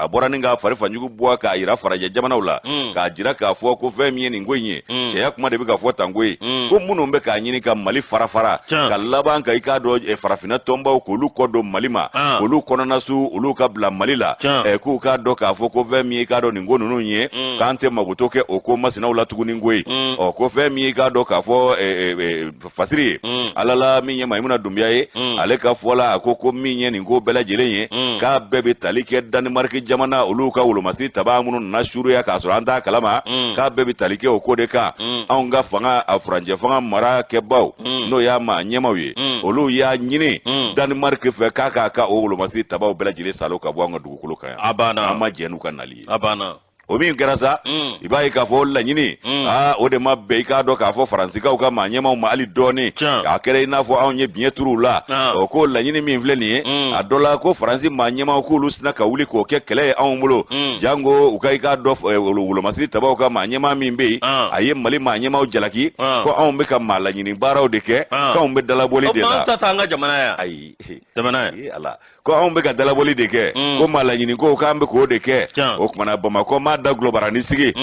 A bɔra ni k'a fari fanjugu bɔ k'a yira farajɛ jamanaw la, k'a jira k'a fɔ ko fɛn min ye nin ko in ye, cɛya kuma de bɛ ka fɔ tan ko ye, ko minnu bɛ k'a ɲini ka Mali fara fara, ka laban ka i k'a dɔn farafinna tɔnbaw k'olu kɔ don Mali ma, k'olu kɔnɔnasu olu ka bila Mali la, k'u k'a dɔn k'a fɔ ko fɛn min ye i k'a dɔn nin ko ninnu ye, k'an tɛ magoto kɛ o ko masinaw la tuguni ko ye. Ɔ, ko fɛn min ye i k'a dɔn k'a fɔ fasiri ye, ala la min ye Mayimuna Dunbiya ye, ale ka fɔ la, a ko ko min ye nin ko bɛɛ lajɛlen ye, k'a bɛɛ bɛ tali kɛ Danemark jamana olu ka wolomasiri tabaa minnu nana suruya k'a sɔrɔ an t'a kalama, k'a bɛɛ bɛ tali kɛ o ko de kan. Anw ka fanga, a furancɛ fanga mara kɛbaw, n'o y'a maa ɲɛmaw ye, olu y'a ɲini Danemark fɛ k'a k'a ka o wolomasiri tabaw bɛɛ lajɛlen salo ka bɔ an ka dugukolo kan yan. A banna. An ma jɛn n'u ka nali ye. A banna. O min kɛra sa, i b'a ye k'a fɔ o laɲini, aa, o de ma bɛn i k'a dɔn k'a fɔ Faransikaw ka maa ɲɛmaw ma hali dɔɔni. A kɛra i n'a fɔ anw ye biɲɛ turu u la. O ko laɲini min filɛ nin ye, a dɔ la ko Faransi maa ɲɛmaw k'olu sina ka wuli k'o kɛ kɛlɛ ye anw bolo, janko u ka i k'a dɔn wolomasiri tabaw ka maa ɲɛmaa min bɛ yen, a ye Mali maa ɲɛmaw jalaki ko anw bɛ ka maa laɲini baaraw de kɛ, k'anw bɛ dalabɔli de la. O t'an ta an ka jamana yan. Ayi. Tɛmɛ n'a ye. Ala ko anw bɛ ka dalabɔli de kɛ, ko maa laɲini ko k'an bɛ k'o de kɛ. O kumana Bamakɔ maa da gulɔbarani sigi,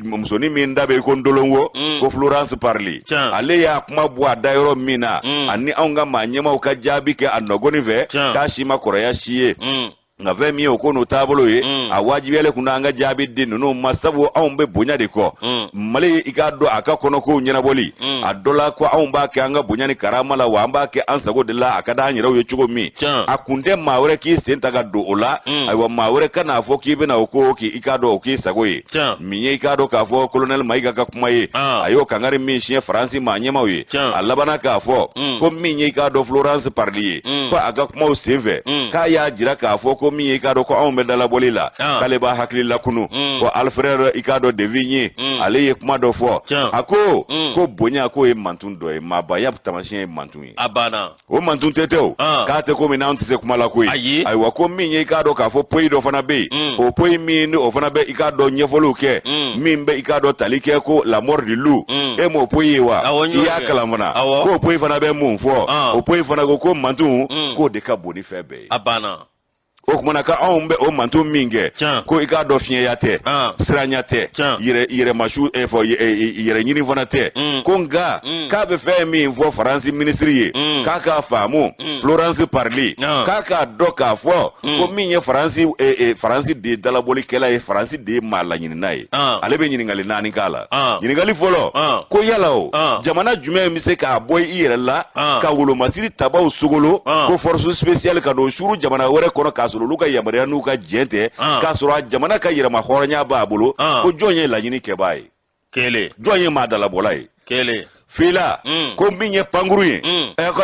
musonin min da bɛ i ko ndolongo, ko Florence Parly, ale y'a kuma bɔ a da yɔrɔ min na, ani anw ka maa ɲɛmaw ka jaabi kɛ a nɔgɔni fɛ, k'a si ma kɔrɔya si ye. Nka fɛn min ye o ko n'o taabolo ye, a wajibiyalen kun an ka jaabi di ninnu ma, sabu anw bɛ bonya de kɔ. Mali, i k'a dɔn a ka kɔnɔkow ɲɛnabɔli, a dɔ la ko anw b'a kɛ an ka bonya ni karama la, wa an b'a kɛ an sago de la, a ka d'an yɛrɛw ye cogo min. A kun tɛ maa wɛrɛ k'i sen ta ka don o la. Ayiwa, maa wɛrɛ kan'a fɔ k'i bɛna o ko k'i k'a dɔn o k'i sago ye. Min ye i k'a dɔn k'a fɔ colonel Mayiga ka kuma ye, a y'o kangari min siɲɛ Faransi maa ɲɛmaw ye, a labanna k'a fɔ ko min ye i k'a dɔn Florence Parly ye, ko a ka kumaw senfɛ, k'a y'a jira k'a fɔ ko min ye i k'a dɔn ko anw bɛ dalabɔli la, k'ale b'a hakili lakunu ko Alfred i k'a dɔn de Vigny, ale ye kuma dɔ fɔ. A ko ko bonya k'o ye mantun dɔ ye, maabaya taamasiyɛn ye mantun ye. A banna. O mantun tɛ tɛ o, k'a tɛ komi n'anw tɛ se kuma la koyi. Ayiwa, ko min ye i k'a dɔn k'a fɔ poyi dɔ fana bɛ yen, o poyi min ni o fana bɛ i k'a dɔn ɲɛfɔliw kɛ, min bɛ i k'a dɔn tali kɛ ko la mort du loup, e m'o poyi ye wa? I y'a kalan fana k'o poyi fana bɛ mun fɔ? O poyi fana ko ko mantun k'o de ka bon ni fɛn bɛɛ ye. A banna. O kumana ka anw bɛ o mantun min kɛ, ko i k'a dɔn fiɲɛya tɛ, siranya tɛ, yɛrɛmasu fɔ yɛrɛ ɲini fana tɛ, ko nka k'a bɛ fɛn min fɔ Faransi minisiri ye, k'a k'a faamu, Florence Parly, k'a k'a dɔn k'a fɔ ko min ye Faransi, Faransi de ye dalabɔlikɛla ye, Faransi de ye maa laɲinina ye. Ale bɛ ɲininkali naani k'a la. Ɲininkali fɔlɔ, ko yala o jamana jumɛn bɛ se k'a bɔ i yɛrɛ la ka wolomasiri tabaw sogolo, ko force spéciale ka don suru jamana wɛrɛ kɔnɔ k'a sɔrɔ olu ka yamaruya n'u ka jɛn tɛ, k'a sɔrɔ a jamana ka yɛrɛma hɔrɔnya b'a bolo, ko jɔn ye laɲini kɛbaa ye? Kelen. Jɔn ye maa dalabɔla ye? Kelen. Fila, ko min ye pankuru ye,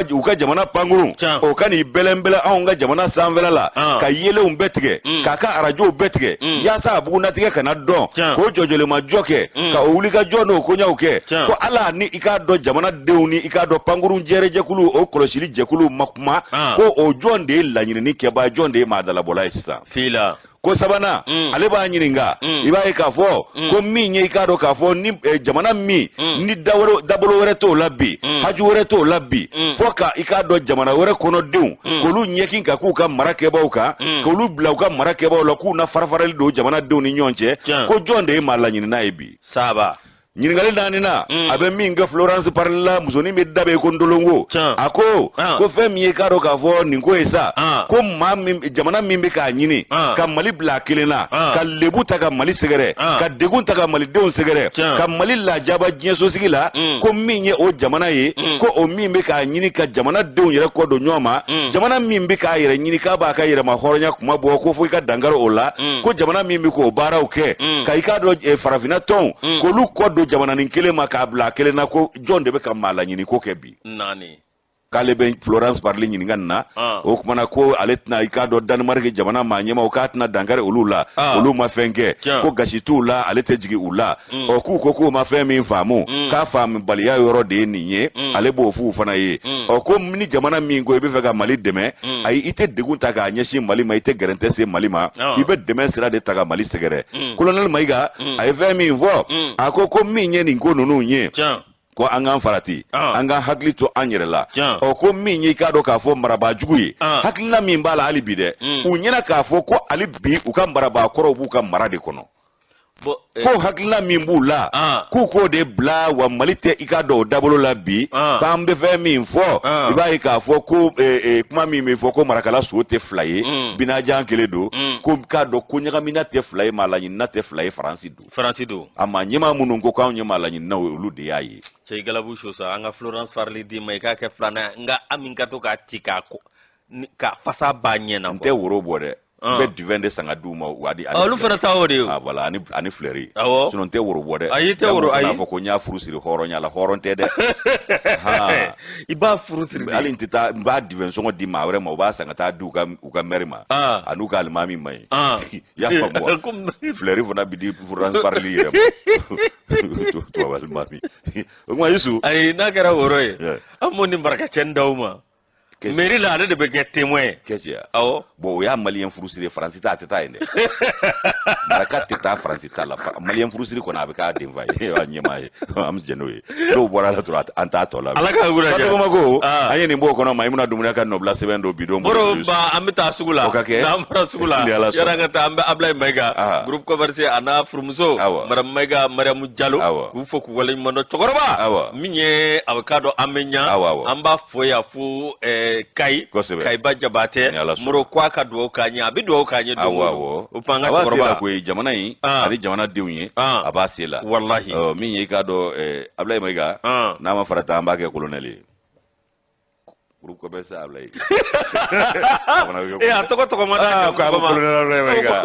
u ka jamana pankuru o ka n'i bɛlɛnbɛlɛn anw ka jamana sanfɛla la, ka yeelenw bɛɛ tigɛ, k'a ka arajow bɛɛ tigɛ, yaasa a bugunnatigɛ kana dɔn, k'o jɔjɔlimajɔ kɛ, ka o wulikajɔ n'o koɲɛw kɛ, ko ala ni i k'a dɔn jamanadenw ni i k'a dɔn pankuru jɛrɛjɛkulu o kɔlɔsili jɛkulu ma kuma, ko o jɔn de ye laɲinini kɛbaa, jɔn de ye maa dalabɔla ye sisan? Fila. Ko sabanan, ale b'a ɲininka, i b'a ye k'a fɔ ko min ye i k'a dɔn k'a fɔ ni jamana min ni dabolo wɛrɛ t'o la bi, haju wɛrɛ t'o la bi, fo ka i k'a dɔn jamana wɛrɛ kɔnɔdenw k'olu ɲɛkin ka k'u ka mara kɛbaaw kan, k'olu bila u ka mara kɛbaaw la, k'u na farafarali don jamanadenw ni ɲɔgɔn cɛ, ko jɔn de ye maa laɲinina ye bi? Saba. Ɲininkali naaninan, a bɛ min kɛ Florence Parly la, musonin bɛ da bɛ ko ndolongo. A ko ko fɛn min ye, k'a dɔn k'a fɔ nin ko ye sa, ko maa min, jamana min bɛ k'a ɲini ka Mali bila a kelen na, ka lebu ta ka Mali sɛgɛrɛ, ka degun ta ka Malidenw sɛgɛrɛ, ka Mali lajaba diɲɛsosigi la, ko min ye o jamana ye, ko o min bɛ k'a ɲini ka jamanadenw yɛrɛ kɔ don ɲɔgɔn ma, jamana min bɛ k'a yɛrɛ ɲini k'a b'a ka yɛrɛma hɔrɔnya kuma bɔ, ko fo i ka dankari o la, ko jamana min bɛ k'o baaraw kɛ, ka i k'a dɔn farafinna tɔnw k'olu kɔ don jamananin kelen ma k'a bila a kelen na, ko jɔn de bɛ ka maa laɲini ko kɛ bi? Naani. K'ale bɛ Florence Parly ɲininka nin na. O kumana ko ale tɛna, i k'a dɔn, Danemark jamana maa ɲɛmaaw, k'a tɛna dankari olu la, olu ma fɛn kɛ, ko gasi t'u la, ale tɛ jigin u la. Ɔ, k'u ko k'u ma fɛn min faamu, k'a faamubaliya yɔrɔ de ye nin ye, ale b'o f'u fana ye. Ɔ, ko ni jamana min ko i bɛ fɛ ka Mali dɛmɛ, ayi, i tɛ degun ta k'a ɲɛsin Mali ma, i tɛ gɛrɛntɛ se Mali ma, i bɛ dɛmɛ sira de ta ka Mali sɛgɛrɛ. Colonel Mayiga, a ye fɛn min fɔ, a ko ko min ye nin ko ninnu ye, ko an k'an farati, an k'an hakili to an yɛrɛ la. Ɔ, ko min ye, i k'a dɔn k'a fɔ marabaa jugu ye, hakilina min b'a la hali bi dɛ, u ɲɛna k'a fɔ ko hali bi u ka marabaa kɔrɔw b'u ka mara de kɔnɔ, ko hakilina min b'u la, k'u k'o de bila wa Mali tɛ, i k'a dɔn, o dabolo la bi. K'an bɛ fɛn min fɔ, i b'a ye k'a fɔ ko kuma min bɛ fɔ ko marakala so tɛ fila ye, binajan kelen don, ko k'a dɔn ko ɲagamina tɛ fila ye, maa laɲinina tɛ fila ye, Faransi don. Faransi don. A maa ɲɛmaa minnu ko k'anw ye maa laɲininaw ye, olu de y'a ye. Cɛ, i galabu so sa, an ka Florence Parly d'i ma, i k'a kɛ filanan ye, nka Ami ka to k'a ci k'a k'a fasa b'a ɲɛ na. N tɛ woro bɔ dɛ, n bɛ divin de san ka d'u ma wa di. Olu fana ta o de ye. Ah voilà, ani fleury. Awɔ. Sinon n tɛ woro bɔ dɛ. Ayi, i tɛ woro, ayi. N'a fɔ ko n y'a furu siri hɔrɔnya la, hɔrɔn tɛ dɛ. I b'a furu siri. Hali n tɛ taa, n b'a divin sɔngɔ di maa wɛrɛ ma, u b'a san ka taa di u ka mɛri ma. A n'u ka alimami ma ɲi. I y'a faamu wa? Fleury fana bi di Florence Parly yɛrɛ ma. Tubabu alimami. O kuma Yusu. Ayi, n'a kɛra woro ye, an b'o ni marakacɛni d'aw ma. Mairie la, ale de bɛ kɛ témoin ye. Qu'est-ce qu'il y a? Awɔ. Bon, o y'a malien furusiri ye, Faransi ta a tɛ taa yen dɛ. Maraka tɛ taa Faransi ta la. Malien furusiri kɔni, a bɛ k'a denfa ye, a ɲɛmaa ye. An bɛ jɛn n'o ye. N'o bɔra la dɔrɔn, an t'a tɔ la. Ala ka wula jɛ. Bamakɔ, an ye nin bɔ o kɔnɔ, Mayimuna Dumbuya ka nɔbila sɛbɛn don bi don. Moro ba, an bɛ taa sugu la. O ka kɛ. N'an bɔra sugu la, yɔrɔ an ka taa, an bɛ Ablaye Mayiga, groupe commercial, a n'a furumuso, madame Mayiga Mariamu Jalo, k'u fo k'u waleɲuman dɔn. Cɛkɔrɔba min ye, a bɛ k'a dɔn an bɛ ɲa, an b'a fo yan fo Kayi, Kayiba Jabatɛ, Moro ko a ka dugawu k'an ye, a bɛ dugawu k'an ye don o don. O tuma an ka cɛkɔrɔba. A b'a se la koyi, jamana in ani jamanadenw ye, a b'a se la. Walahi. Min ye, i k'a dɔn, Ablaye Mayiga, n'a ma farata, an b'a kɛ colonel ye. Groupe commercial Ablaye. Ee, a tɔgɔ tɔgɔ ma da. Ko a bɛ colonel Ablaye Mayiga.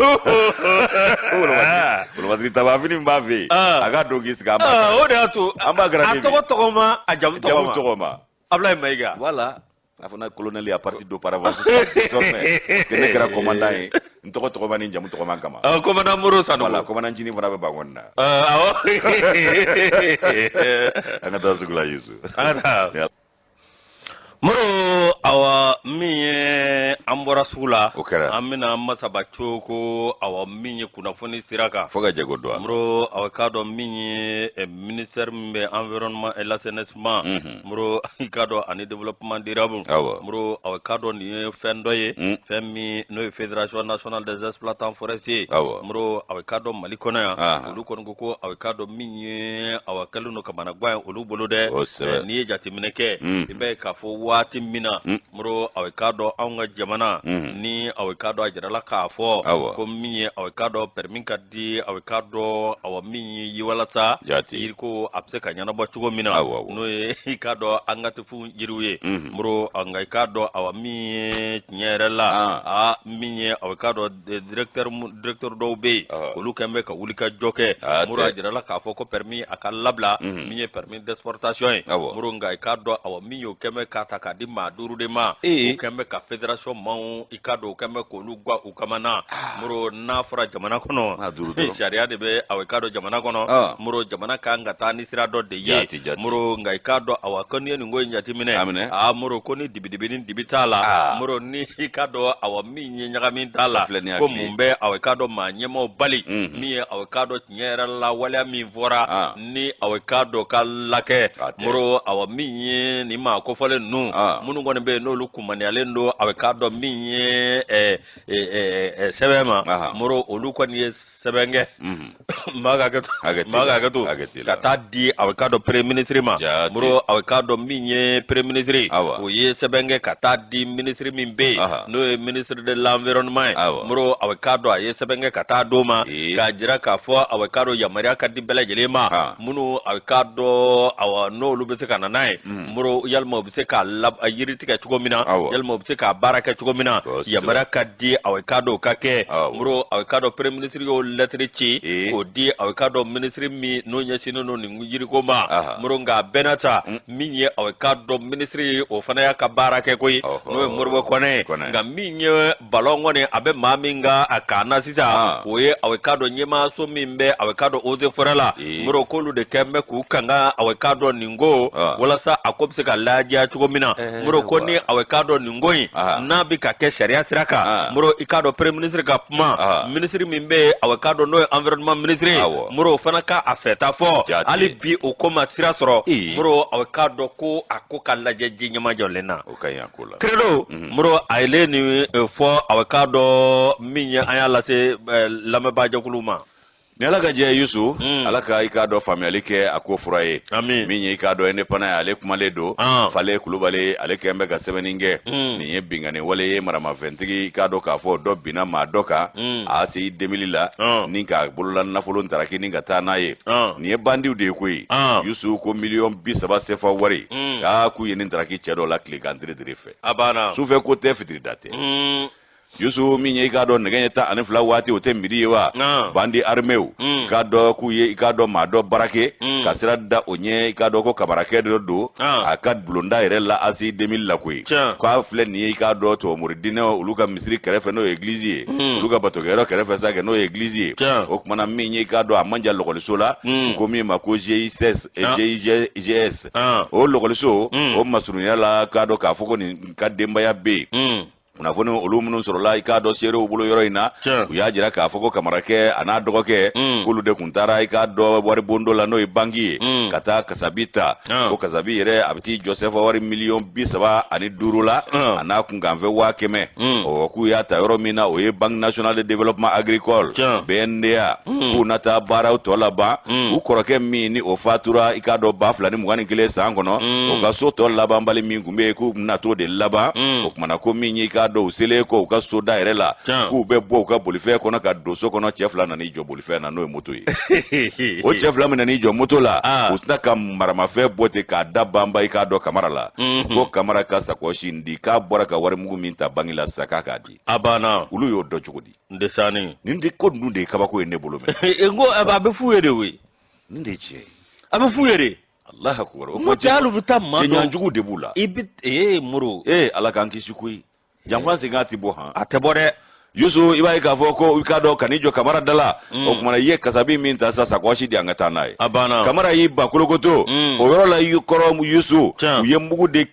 Wolomasiri tabafini min b'a fɛ yen, a ka don k'i sigi, an b'a. O de y'a to. An b'a a tɔgɔ tɔgɔ ma, a jamu tɔgɔ ma. Jamu tɔgɔ ma. Ablaye Mayiga. Voilà. A fana colonel à partir d'auparavant. Désormais, parce que ne kɛra commandant ye, n tɔgɔ tɔgɔma ni jamu tɔgɔma kama. Commandant Moro Sanogo. Voilà, commandant Ncinin fana bɛ Bankɔni na. Awɔ. An ka taa sugu la, Yusu. An ka taa. Moro, awa, min ye an bɔra sugu la. O kɛra. An bɛna Masaba Coko, awa, min ye kunnafoni sira kan. Fo ka jɛgo don. Moro, awa, k'a dɔn min ye ministère min bɛ environnement et l'assainissement. Moro, i k'a dɔn, ani développement durable. Moro, awa, k'a dɔn nin ye fɛn dɔ ye. Fɛn min n'o ye Fédération nationale des exploitants forestiers. Moro, awa, k'a dɔn Mali kɔnɔ yan. Olu kɔni ko awa, k'a dɔn min ye, awa, kɛlen don kamanagan ye olu bolo dɛ. N'i ye jateminɛ kɛ, i b'a ye k'a fɔ waati min na, Moro, awa, k'a dɔn anw ka jamana ni, awa, k'a dɔn a jirala k'a fɔ ko min ye, awa, k'a dɔn permis ka di, awa, k'a dɔn, awa, min ye walasa yiriko a bɛ se ka ɲɛnabɔ cogo min na, n'o ye, i k'a dɔn, an ka tefun yiriw ye. Moro, nka i k'a dɔn, awa, min ye tiɲɛ yɛrɛ la, a min ye, awa, k'a dɔn directeur dɔw bɛ yen, olu kɛn bɛ ka wuli ka jɔ kɛ. Moro, a jirala k'a fɔ ko permis a ka labila, min ye permis d'exportation ye. Moro, nka i k'a dɔn, awa, min y'o kɛn bɛ k'a ta k'a di maa duuru de ma, o kɛn bɛ ka fédération maaw, i k'a dɔn, o kɛn bɛ k'olu gwa u kamana. Moro, n'a fɔra jamana kɔnɔ, sariya de bɛ, awa, i k'a dɔn, jamana kɔnɔ. Moro, jamana kan ka taa ni sira dɔ de ye. Moro, nka i k'a dɔn, awa, ko n'i ye nin ko in jateminɛ, aa, Moro, ko ni dibidibi ni dibi t'a la, Moro, ni i k'a dɔn, awa, min ye ɲagami t'a la, ko mun bɛ, awa, i k'a dɔn, maa ɲɛmaaw bali min ye, awa, i k'a dɔn, tiɲɛ yɛrɛ la, waleya min fɔra ni, awa, i k'a dɔn, ka lakɛ. Moro, awa, min ye nin maa kofɔlen ninnu, minnu kɔni bɛ yen, n'olu kunmaniyalen don, awa, i k'a dɔn. dɔn min ye sɛbɛn ma, Moro, olu kɔni ye sɛbɛn kɛ, maa ka hakɛ to, maa ka hakɛ to, ka taa di aw k'a dɔn premier ministre ma. Moro, aw k'a dɔn min ye premier ministre, o ye sɛbɛn kɛ ka taa di ministre min bɛ yen, n'o ye ministre de l'environnement ye. Moro, aw k'a dɔn a ye sɛbɛn kɛ ka taa d'o ma k'a jira k'a fɔ aw k'a dɔn yamaruya ka di bɛɛ lajɛlen ma, minnu aw k'a dɔn, awa, n'olu bɛ se ka na n'a ye. Moro, yalima u bɛ se k'a yiri tigɛ cogo min na, yalima u bɛ se k'a baara kɛ cogo min na, yamaruya ka di aw k'a dɔn o ka kɛ. Moro, aw k'a dɔn premier ministre y'o lɛtiri ci k'o di aw k'a dɔn ministre min n'o ɲɛsinnen don nin yiriko ma. Moro, nka a bɛɛ n'a ta, min ye aw k'a dɔn ministre ye, o fana y'a ka baara kɛ koyi, n'o ye Moribo Kɔnɛ ye. Nka min ye balon kɔni, a bɛ maa min ka a kan na sisan, o ye aw k'a dɔn ɲɛmaaso min bɛ aw k'a dɔn eaux et forêts la. Moro, k'olu de kɛn bɛ k'u kanga aw k'a dɔn nin ko walasa a ko bɛ se ka ladiya cogo min na. Moro, ko ni aw k'a dɔn nin ko in n'a bɛ ka kɛ sariya sira kan, Moro, i k'a dɔn premier ministre ka kuma, ministre min bɛ yen, aw k'a dɔn n'o ye environnement ministre ye, Moro, o fana ka a fɛta fɔ. Hali bi o ko ma sira sɔrɔ. Moro, aw k'a dɔn ko a ko ka lajɛ ji ɲɛmajɔlen na. O ka ɲi a ko la. Credo, Moro, a ye nin fɔ aw k'a dɔn min ye, an y'a lase lamɛnbaajɛkulu ma. Ni Ala ka jɛ, Yusu, Ala ka i k'a dɔn faamuyali kɛ a ko fura ye. Amin. Min ye i k'a dɔn Indépendant ye, ale kumalen don. Fale Kulubali, ale kɛn bɛ ka sɛbɛnni kɛ. Nin ye binkanni wale ye, maramafɛntigi, i k'a dɔn k'a fɔ dɔ binna maa dɔ kan ACI 2000 la ni ka bolola nafolo ntaraki ni ka taa n'a ye. Nin ye bandiw de ye koyi. Yusu, ko miliyɔn 30 sefa wari k'a k'u ye nin ntaraki cɛ dɔ la tilegan tiridiri fɛ. A banna. Sufɛ ko tɛ, fitiri da tɛ. Yusu, min ye i k'a dɔn nɛgɛ ɲɛ 12 waati, o tɛ midi ye wa, bandits armés, i k'a dɔn k'u ye i k'a dɔn maa dɔ braquer ka sira da o ɲɛ. I k'a dɔn ko kamarakɛ dɔ don a ka bulonda yɛrɛ la ACI 2000 la koyi. K'a filɛ nin ye, i k'a dɔn tubabumori diinɛ olu ka misiri kɛrɛfɛ, n'o ye église ye, olu ka batokɛyɔrɔ kɛrɛfɛ sa kɛ, n'o ye église ye. O kumana, min ye i k'a dɔn a man jan lɔgɔliso la, u ko min ma ko GIS, GIGS, o lɔgɔliso o masurunya la, k'a dɔn k'a fɔ ko nin ka denbaya bɛ yen. Kunnafoni olu minnu sɔrɔla i k'a dɔn seerew bolo yɔrɔ in na, u y'a jira k'a fɔ ko kamarakɛ a n'a dɔgɔkɛ, k'olu de tun taara i k'a dɔn wari bondo la, n'o ye banki ye, ka taa kasabi ta. Ko kasabi yɛrɛ a bɛ t'i jɔ sefa wari miliyɔn 35 la, a n'a kunkanfɛ 100 000. Ɔ, k'u y'a ta yɔrɔ min na, o ye Banque nationale de développement agricole, BNDA. K'u na taa baaraw tɔ laban u kɔrɔkɛ min ni o fatura i k'a dɔn 2021 san kɔnɔ, o ka so tɔ labanbali min tun bɛ yen, k'u bɛna t'o de laban. O kumana, ko min ye i k'a dɔn u selen kɔ u ka soda yɛrɛ la, k'u bɛ bɔ u ka bolifɛn kɔnɔ ka don so kɔnɔ, cɛ fila nan'i jɔ bolifɛn na, n'o ye moto ye. O cɛ fila min nan'i jɔ moto la, u tɛna ka maramafɛn bɔ ten k'a da banba i k'a dɔn Kamara la, ko Kamara ka sakɔsi in di, k'a bɔra ka warimugu min ta banki la sisan, k'a k'a di. A banna. Olu y'o dɔn cogo di? N tɛ nin de ko ninnu de ye kabako ye ne bolo mɛ. N ko a bɛ f'u ye de koyi. Nin de ye tiɲɛ ye. A bɛ f'u ye de. Allah akubar. O ko cɛ, hali u bɛ taa maa dɔ cɛɲɔgɔnjugu de b'u la. I bɛ ee Moro. Ee, Ala k'an kisi koyi, janfa segin a ti bɔ han. A tɛ bɔ dɛ. Yusu, i b'a ye k'a fɔ ko i k'a dɔn ka n'i jɔ Kamara da la, o kumana i ye kasabi min ta sisan, sakɔsi di, an ka taa n'a ye. A banna. Kamara y'i ba kolokoto o yɔrɔ la i kɔrɔ. Yusu, u ye mugu de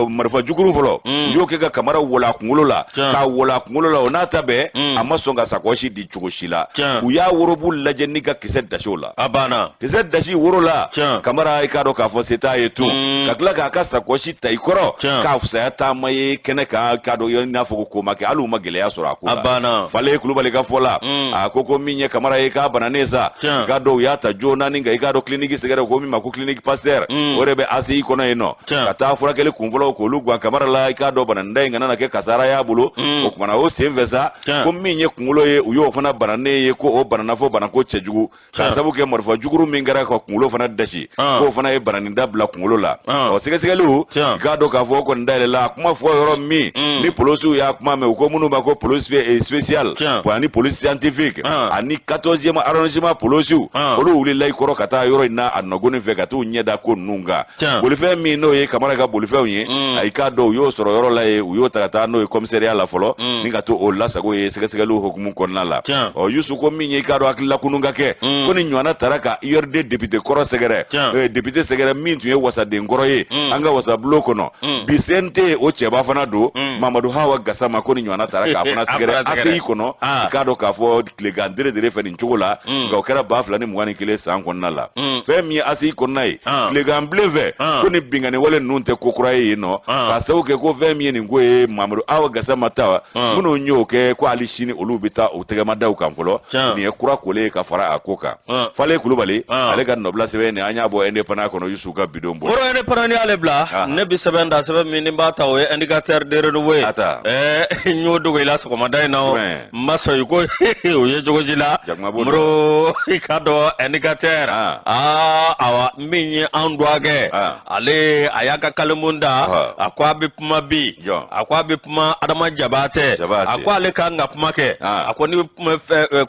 marifa jukuru fɔlɔ, u y'o kɛ ka Kamara wolo a kunkolo la, k'a wolo a kunkolo la. O n'a ta bɛɛ, a ma sɔn ka sakɔsi di cogo si la. U y'a worobu lajɛ ni ka kisɛ dasi o la. A banna. Kisɛ dasi woro la, Kamara, i k'a dɔn k'a fɔ se t'a ye tun, ka tila k'a ka sakɔsi ta i kɔrɔ k'a fisaya taama ye kɛnɛ kan, k'a dɔn i n'a fɔ ko ko ma kɛ, hali u ma gɛlɛya sɔrɔ a ko la. A banna. Fale Kulubali ka fɔ la, a ko ko min ye Kamara ye, k'a bananen sa, i k'a dɔn u y'a ta joona ni ka i k'a dɔn clinique sɛgɛrɛ, ko min ma ko clinique Pasteur, o de bɛ ACI kɔnɔ yen nɔ, ka taa furakɛli kunfɔlɔw k'olu gan Kamara la, i k'a dɔn bananida in kana na kɛ kasara y'a bolo. O kumana, o sen fɛ sa, ko min ye kunkolo ye, u y'o fana bananen ye, ko o banana fo banako cɛjugu, k'a sabu kɛ marifa jukuru min kɛra ka kunkolo fana dasi, k'o fana ye bananin da bila kunkolo la. Ɔ, sɛgɛsɛgɛliw, i k'a dɔn k'a fɔ o kɔni dayɛlɛla. A kuma fɔ yɔrɔ min ni polosiw y'a kuma mɛn, u ko minnu ma ko police spéciale ani police scientifique ani 14e arrondissement polosiw, olu wulila i kɔrɔ ka taa yɔrɔ in na a nɔgɔnin fɛ ka t'u ɲɛ da ko ninnu kan. Bolifɛn min n'o ye Kamara ka bolifɛnw ye, a i k'a dɔn u y'o sɔrɔ yɔrɔ la yen, u y'o ta ka taa n'o ye commissariat la fɔlɔ ni ka to o lasago ye sɛgɛsɛgɛliw hukumu kɔnɔna la. Ɔ, Yusu, ko min ye i k'a dɔn hakilila kunun ka kɛ, ko ni ɲɔgɔnna taara ka URD député kɔrɔ sɛgɛrɛ, député sɛgɛrɛ min tun ye wasaden kɔrɔ ye an ka wasabulon kɔnɔ bi, CNT o cɛba fana don, Mamadu Hawa Gasama, ko ni ɲɔgɔnna taara k'a fana sɛgɛrɛ. ACI kɔnɔ, i k'a dɔn k'a fɔ tilegan dere dere fɛ nin cogo la, nka o kɛra 2021 san kɔnɔna la. Fɛn min ye ACI kɔnɔna ye, tilegan bilen fɛ, ko ni binkanni wale ninnu tɛ ko kura ye yen nɔ, k'a sababu kɛ ko fɛn min ye nin ko ye, Mamadu Awa Gasama ta, minnu y'o kɛ, ko hali sini olu bɛ taa u tɛgɛma da u kan fɔlɔ. Nin ye kura kolen ye ka fara a ko kan. Fale Kulubali, ale ka nɔbila sɛbɛn nin, an y'a bɔ Indépendant kɔnɔ, Yusu ka bidon bɔ. Moro, Indépendant ni y'ale bila, ne bi sɛbɛn da, sɛbɛn min ni b'a ta, o ye Indicateur de renouveau ye. Ɛɛ, n y'o dogo i la sɔgɔmada in na o, n ma sɔn i ko o ye cogo ji la. Moro, i k'a dɔn Indicateur, aa awa, min ye an dɔgɔkɛ, ale a y'a ka kalimu da, a ko a bɛ kuma bi, a ko a bɛ kuma Adama Jabatɛ, a ko ale kan ka kuma kɛ, a ko ni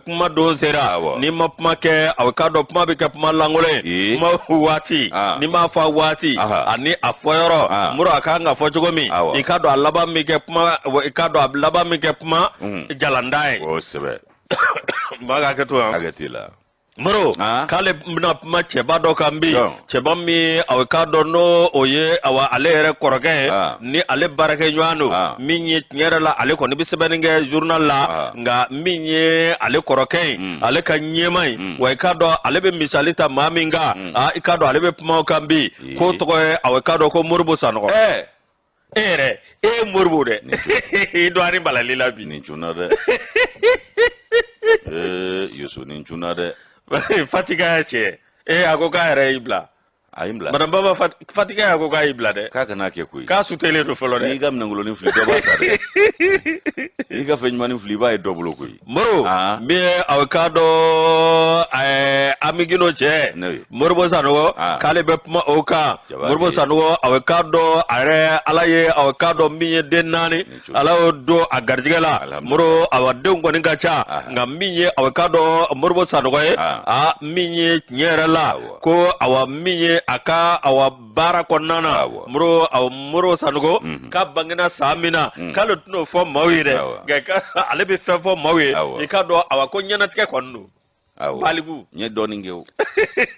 kuma don sera, n'i ma kuma kɛ, a k'a dɔn kuma bɛ kɛ kuma lankolon ye. Kuma waati, n'i m'a fɔ a waati ani a fɔyɔrɔ, Moro, a kan ka fɔ cogo min, i k'a dɔn a laban min kɛ kuma, i k'a dɔn a laban min kɛ kuma jalanda ye. Kosɛbɛ. N b'a ka hakɛ to yan. Hakɛ t'i la. Moro, k'ale bɛna kuma cɛba dɔ kan bi, cɛba min aw k'a dɔn n'o o ye awa ale yɛrɛ kɔrɔkɛ ye, ni ale baarakɛ ɲɔgɔn don, min ye tiɲɛ yɛrɛ la ale kɔni bɛ sɛbɛnni kɛ journal la, nka min ye ale kɔrɔkɛ ye, ale ka ɲɛmaa ye, wa i k'a dɔn ale bɛ misali ta maa min kan, i k'a dɔn ale bɛ kuma o kan bi, k'o tɔgɔ ye aw k'a dɔn ko Moribo Sanɔgɔ. E yɛrɛ, e ye Moribo dɛ, i dɔgɔnin balali la bi. Nin cunna dɛ, ee Yusu, nin cunna dɛ. Fatika y'a cɛ e a ko k'a yɛrɛ y'i bila. A ye n bila. Madame Baba, Fatika y'a ko k'a y'i bila dɛ. K'a kana kɛ koyi. K'a sutelen don fɔlɔ dɛ. N'i ka minɛnkolonin fili, dɔ b'a ta dɛ. N'i ka fɛn ɲumannin fili, i b'a ye dɔ bolo koyi. Moro, min ye aw k'a dɔn Ami Gindo cɛ Moribo Sanogo, k'ale bɛ kuma o kan. Moribo Sanogo, aw k'a dɔn a yɛrɛ, Ala ye aw k'a dɔn min ye den naani, Ala y'o don a garijɛgɛ la. Moro, awa denw kɔni ka ca, nka min ye aw k'a dɔn Moribo Sanogo ye, a min ye tiɲɛ yɛrɛ la ko awa min ye a ka awa baara kɔnɔna na, Moro, awa Moribo Sanogo k'a bangena san min na, k'ale tɛn'o fɔ maaw ye dɛ, nka ale bɛ fɛn fɔ maaw ye, i k'a dɔn awa ko ɲɛnatigɛ kɔni don. Baliku. N ye dɔɔnin kɛ o,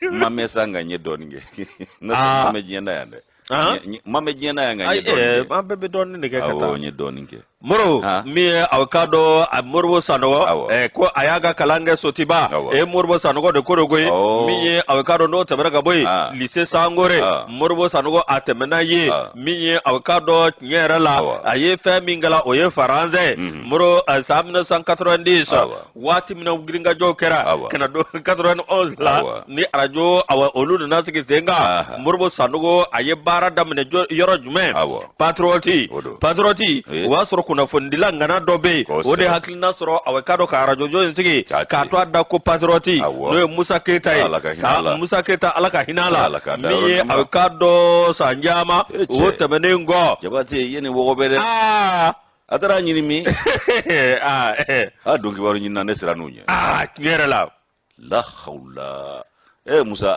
n ma mɛn sa, nka n ye dɔɔnin kɛ. N ma mɛn diɲɛ na yan dɛ, n ma mɛn diɲɛ na yan, nka n ye dɔɔnin kɛ. An bɛɛ bɛ dɔɔnin de kɛ ka taa. Awɔ, n ye dɔɔnin kɛ. Moro, min ye aw k'a dɔn a Moribo Sanogo, ko a y'a ka kalan kɛ Sotiba e, Moribo Sanogo de ko don koyi. Min ye aw k'a dɔn n'o tɛmɛna ka bɔ yen, lycée Sangore, Moribo Sanogo a tɛmɛna yen. Min ye aw k'a dɔn tiɲɛ yɛrɛ la, a ye fɛn min kalan, o ye faransɛ. Moro, san 1990, waati min na girinkajɔw kɛra ka na don 91 la, ni arajo awa olu nana sigi sen kan, Moribo Sanogo a ye baara daminɛ yɔrɔ jumɛn? Patriote. Patriote, o y'a sɔrɔ kunnafonidila ŋana dɔ bɛ yen, o de hakilina sɔrɔ awa k'a dɔn ka arajojo in sigi k'a to a da ko Patriote, n'o ye Musa Keyita ye. Sa Musa Keyita, Ala ka hinɛ a la, min ye a k'a dɔn san caman o tɛmɛnen kɔ. Jabate, i ye nin wɔgɔbɛ dɛ. A taara ɲini min? A don kibaru ɲini na, ne sera n'u ɲɛ. Aa, tiɲɛ yɛrɛ la. La hawla. Eh Musa,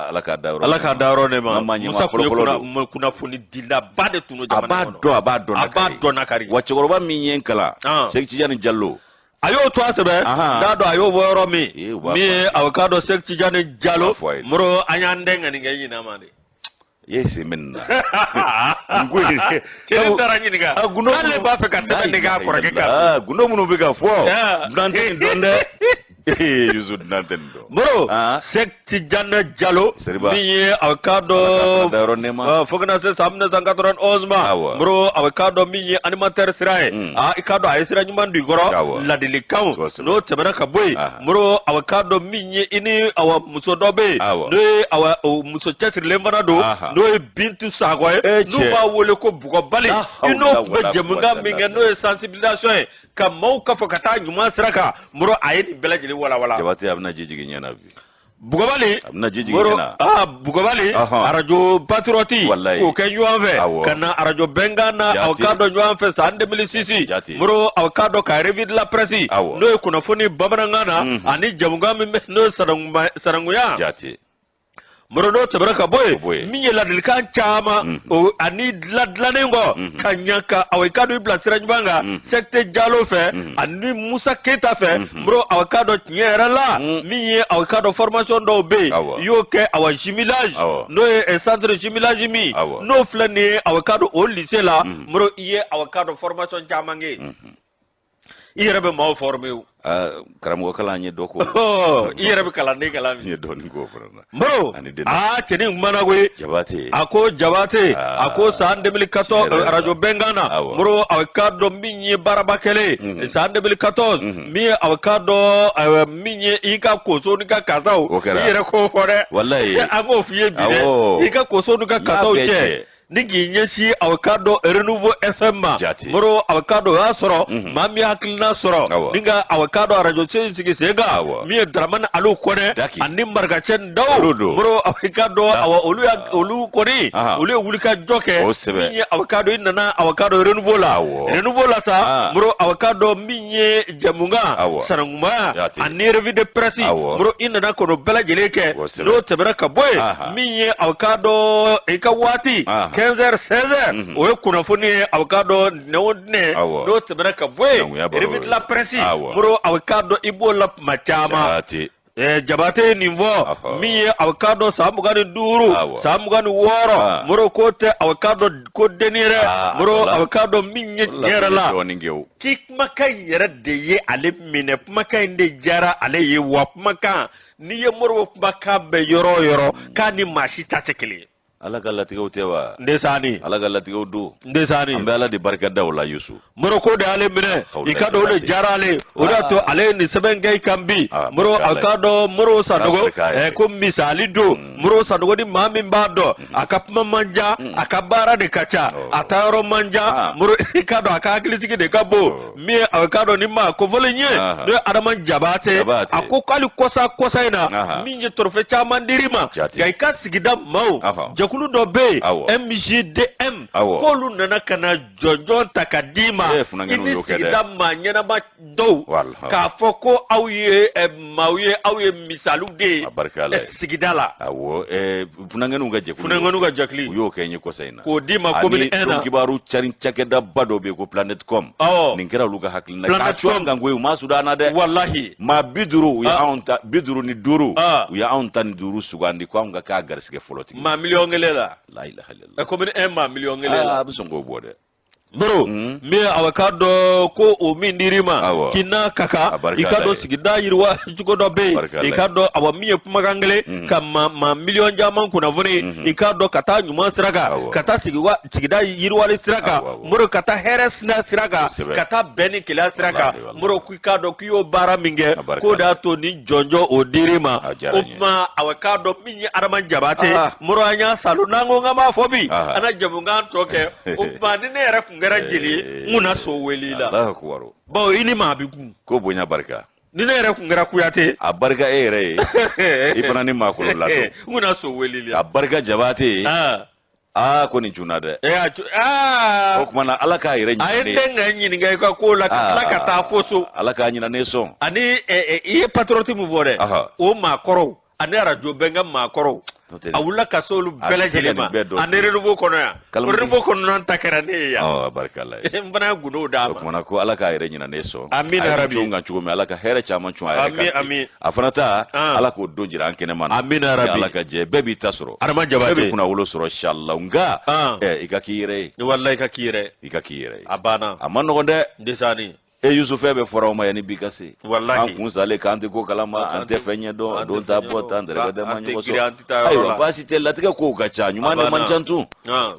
Ala k'a da yɔrɔ. Ala k'a da yɔrɔ de ma. Musa tun ye kunnafoni dilaba de tun don jamana kɔnɔ. A b'a dɔn, a b'a dɔn. A b'a dɔn nakari. Wa cɛkɔrɔba min ye n kalan, Sɛki Tijani Jalo. A y'o to a sɛbɛ n'a dɔn a y'o bɔ yɔrɔ min, min ye a k'a dɔn Sɛki Tijani Jalo. Moro, an y'an den ŋani kɛ ɲinan ma de. I ye sen bɛ nin na. N ko cɛ taara ɲininka k'ale b'a fɛ ka sɛbɛn de k'a kɔrɔkɛ kan. Gundo minnu bɛ ka fɔ, dunan tɛ nin dɔn dɛ. Yusu, dunan tɛ nin dɔn. Moro, Sɛki Tijani Jalo, min ye a k'a dɔn fo kana se san 1991 ma, Moro, a k'a dɔn min ye animateur sira ye, i k'a dɔn a ye sira ɲuman don i kɔrɔ, ladilikanw n'o tɛmɛna ka bɔ yen, Moro, a k'a dɔn min ye i ni awa muso dɔ bɛ yen, n'o ye awa muso cɛsirilen fana don, n'o ye Bintu Sakɔ ye, n'u b'a wele ko Bugɔbali, i n'o tun bɛ jɛmukan min kɛ, n'o ye sensibilisation ye ka maaw ka fɔ ka taa ɲuman sira kan. Moro, a ye nin bɛɛ lajɛlen walawala. Jabate, a bɛna ji jigin ɲɛ na bi. Bugɔbali. A bɛna ji jigin ɲɛ na. Aa, Bugɔbali, arajo Patriote k'o kɛ ɲɔgɔn fɛ, ka na arajo Bɛnkan na, aw k'a dɔn ɲɔgɔn fɛ san 2006. Moro, aw k'a dɔn ka revue de la presse, n'o ye kunnafoni bamanankan na, ani jɛmukan min bɛ, n'o ye sanankunya. Moro, n'o tɛmɛna ka bɔ yen, min ye ladilikan caman o ani dilannen kɔ ka ɲa ka aw k'a dɔn i bila sira ɲuman kan, Sɛkite Jalo fɛ ani Musa Keyita fɛ. Moro, aw k'a dɔn tiɲɛ yɛrɛ la, min ye aw k'a dɔn formation dɔw bɛ yen, i y'o kɛ awa jumelage, n'o ye centre jumelage min n'o filɛ nin ye, aw k'a dɔn o lycée la. Moro, i ye aw k'a dɔn formation caman kɛ. I yɛrɛ bɛ maaw former o. Karamɔgɔ kalan ye dɔ ko. I yɛrɛ bɛ kalanden kalan. N ye dɔɔnin k'o fana na. Moro, aa, cɛnin kumana koyi. Jabate. A ko Jabate, a ko san 2014 arajo Bɛnkan na, Moro, a k'a dɔn min ye baaraba kɛlen ye san 2014, min ye a k'a dɔn min ye i ka koso n'i ka kasaw. O kɛra. I yɛrɛ k'o fɔ dɛ. Walayi. An k'o f'i ye bi dɛ. I ka koso n'i ka kasaw cɛ. Ni k'i ɲɛsin a k'a dɔn Renouveau FM ma. Jate. Moro, a k'a dɔn o y'a sɔrɔ maa min ye hakilina sɔrɔ ni ka a k'a dɔn arajo so in sigi sen kan, min ye Daramani Alu Kɔnɛ Daki. ani Marikacɛ Ndaw. Olu don. Moro, a k'a dɔn awa olu y'a olu kɔni olu ye wulikajɔ kɛ. Kosɛbɛ. Min ye a k'a dɔn i nana a k'a dɔn Renouveau la. Renouveau la sa, Moro, a k'a dɔn min ye jɛmukan sanankumaya ani revue de presse, Moro, i nana k'o bɛɛ lajɛlen kɛ. N'o tɛmɛna ka bɔ yen, min ye a k'a dɔn i ka waati 15 heures 16 heures, o ye kunnafoni ye a k'a dɔn ntɛnɛn o ntɛnɛn. N'o tɛmɛna ka bɔ yen, revue de la presse, Moro, a k'a dɔn i b'o la tuma caman. Jabate ye nin fɔ min ye a k'a dɔn san 25, san 26, Moro, k'o tɛ a k'a dɔn ko denni yɛrɛ. Moro, a k'a dɔn min ye tiɲɛ yɛrɛ la, k'i kumakan in yɛrɛ de ye ale minɛ, kumakan in de diyara ale ye, wa kumakan n'i ye Moribo kumakan bɛɛ yɔrɔ o yɔrɔ, k'a ni maa si ta tɛ kelen ye. Ala ka latigɛw tɛ wa? Ndesaani. Ala ka latigɛw don. Ndesaani. An bɛ Ala de barika da o la, Yusu. Moro, ko de y'ale minɛ, i ka dɔn o de diyara ale, o de y'a to ale ye nin sɛbɛn kɛ i kan bi. Moro, a k'a dɔn Moro Sanogo ko misali don. Moro Sanogo, ni maa min b'a dɔn, a ka kuma man ca, a ka baara de ka ca, a taa yɔrɔ man ca. Moro, i ka dɔn a ka hakilisigi de ka bon. Min ye a k'a dɔn ni maa kofɔlen ye, n'o ye Adama Jabate, a ko k'ale kɔsa kɔsa in na, min ye trophée caman dir'i ma, nka i ka sigida maaw jɛkulu dɔ bɛ yen, MJDM, k'olu nana ka na jɔnjɔn ta ka d'i ma, i ni sigida maa ɲɛnama dɔw, k'a fɔ ko aw ye maaw ye, aw ye misaliw de ye sigida la. Awɔ, funankɛninw ka jɛkulu. Funankɛninw ka jɛkulu. U y'o kɛ n ye kɔsa in na. K'o d'i ma commune 1 na. Ani kibaru cari cakɛdaba dɔ bɛ yen ko Planet Com. Nin kɛra olu ka hakilina. Planet Com kan koyi, u ma sudan na dɛ. Walahi. Maa 50, u ye anw ta 55, u ye anw 15 sugandi ko anw ka k'a garisɛgɛ fɔlɔtigi. Maa 1 miliyɔn la. La ilaha illallah. Commune 1 maa 1 miliyɔn la. A bɛ sɔn k'o bɔ dɛ. Moro, min a k'a dɔn ko o min dir'i ma, k'i n'a ka kan, i ka dɔn sigida yiriwa cogo dɔ bɛ yen, i ka dɔn awa min ye kumakan kelen ka maa miliyɔn caman kunnafoni, i k'a dɔn ka taa ɲuman sira kan, ka taa sigida yiriwali sira kan, Moro, ka taa hɛrɛ sira kan, ka taa bɛn ni kelenya sira kan. Moro, k'i k'a dɔn k'i y'o baara min kɛ, k'o de y'a to ni jɔnjɔn o dir'i ma. O tuma a k'a dɔn min ye Adama Jabate, Moro, an y'a salo n'an ko k'an b'a fɔ bi, an na jamukan tɔ kɛ. O tuma ni ne yɛrɛ tun kɛra jeli ye, n kun na so wele i la, bawo i ni maa bɛ kun. Ko bonya barika. Ni ne yɛrɛ tun kɛra Kuyate. A barika e yɛrɛ ye, i fana ni maa kɔrɔ ladon. N kun na so wele i la. A barika Jabate ye. Aa, ko nin cunna dɛ. O tuma na Ala k'a yɛrɛ ɲinɛ. A ye n den ka ɲininka i ka ko la ka tila ka taa fo so. Ala k'a ɲinɛ ne sɔn. Ani i ye patriote min fɔ dɛ, o maakɔrɔw ani arajo bɛnkɛ maakɔrɔw, a wulila ka se olu bɛɛ lajɛlen ma, ani Renouveau kɔnɔ yan. Renouveau kɔnɔna ta kɛra ne ye yan. Barika la ye. N fana ye gundow d'a ma. O tuma ko Ala k'a yɛrɛ ɲinɛ ne sɔn. Amina rabi. A ye kan cogo min, Ala ka hɛrɛ caman cun a yɛrɛ kan. Ami ami. A fana ta, Ala k'o don jira an kɛnɛma na. Amina rabi. Ala ka jɛ, bɛɛ b'i ta sɔrɔ. Adama Jabate. Bɛɛ bɛ kunnawolo sɔrɔ inshallah, nka i ka k'i yɛrɛ ye. Walahi, i ka k'i yɛrɛ. I ka k'i yɛrɛ ye. A banna. A ma nɔgɔn dɛ. Ndesani. E Yusuf, fɛn bɛɛ fɔra aw ma yanni bi ka se. Walahi. An kun salen k'an tɛ ko kalama, an tɛ fɛn ɲɛdɔn, don ta bɔ tan, dɛrɛbɛ tɛ ma ɲɔgɔn sɔrɔ. Ayiwa, baasi tɛ, latigɛ kow ka ca, ɲuman de man ca tun.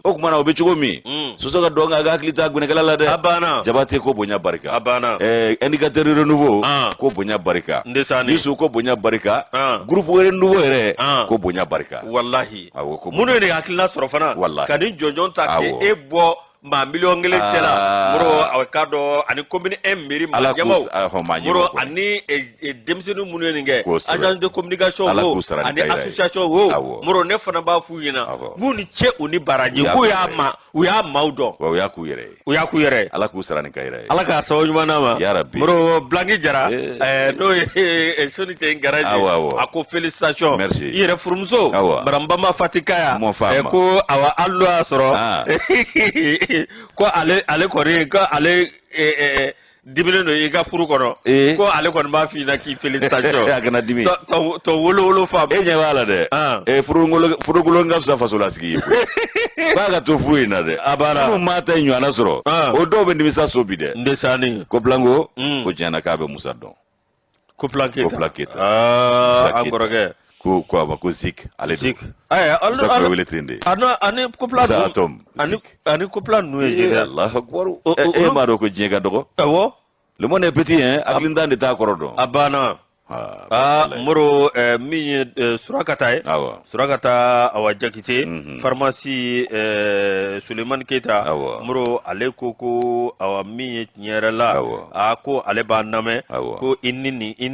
O tuma na o bɛ cogo min, soso ka dɔn k'a ka hakili to a gbɛnɛkɛla la dɛ. A banna. Jabate ko bonya barika. A banna. Indicateur Renouveau ko bonya barika. Ndesani. Yusuf ko bonya barika. Groupe Renouveau yɛrɛ ko bonya barika. Walahi. Awɔ, ko minnu ye nin hakilina sɔrɔ fana. Walahi. Ka nin jɔnjɔn ta k'e bɔ maa 1 miliyɔn cɛ la, Moro, a k'a dɔn ani commune 1 mairie maa ɲɛmaaw, Moro, ani denmisɛnnin minnu ye nin kɛ, agence de communication wo, ani association wo, Moro, ne fana b'a f'u ɲɛna k'u ni ce, u ni baraji, k'u y'a ma, u y'a maaw dɔn. U y'a k'u yɛrɛ ye. U y'a k'u yɛrɛ ye. Ala k'u sara ni ka yɛrɛ ye. Ala k'a sababu ɲuman d'a ma. Yarabi. Moro, Blanki Jara, n'o ye Soni cɛ in garage, a ko félicitation. Merci. I yɛrɛ furumuso madame Bamba Fatikaya ko awa, hali n'o y'a sɔrɔ ko ale kɔni ko ale diminen don i ka furu kɔnɔ Ee. ko ale kɔni b'a f'i ɲɛna k'i félicitation A kana dimi. Tɔ wolo wolo fa E ɲɛ b'a la dɛ. Ah. Ee, furukolon ka fisa fasolasigi ye koyi. K'a ka to furu in na dɛ. A banna. Minnu m'a ta ɲɔgɔnna sɔrɔ. Ah. O dɔw bɛ nimisa so bi dɛ. Ndesani. Ko Blanco. Mm. Ko tiɲɛ na k'a bɛ Musa dɔn. Koplan Keyita. Koplan Keyita. Aa, Musa an Keyita. kɔrɔkɛ. Ko a ma ko Zik ale don. Zik. Ayi, Musa tun bɛ wele ten de. Ani Koplan Musa ninnu. Atom, Ani Zik. ani Koplan ninnu ye Ee, jeli. Allahu akbar. O E m'a dɔn ko diɲɛ ka dɔgɔ. Awɔ. Le monde est petit hein, hakilintan de t'a kɔrɔ dɔn. A banna. Ah, Aa, walayi. Moro, min ye Surakata ye. Awɔ. Surakata Awa Jakite, pharmacie, Sulemani Keyita. Awɔ. Moro, ale ko awa min ye tiɲɛ yɛrɛ la. Awɔ. A ko ale b'a lamɛn. Awɔ. Ko i ni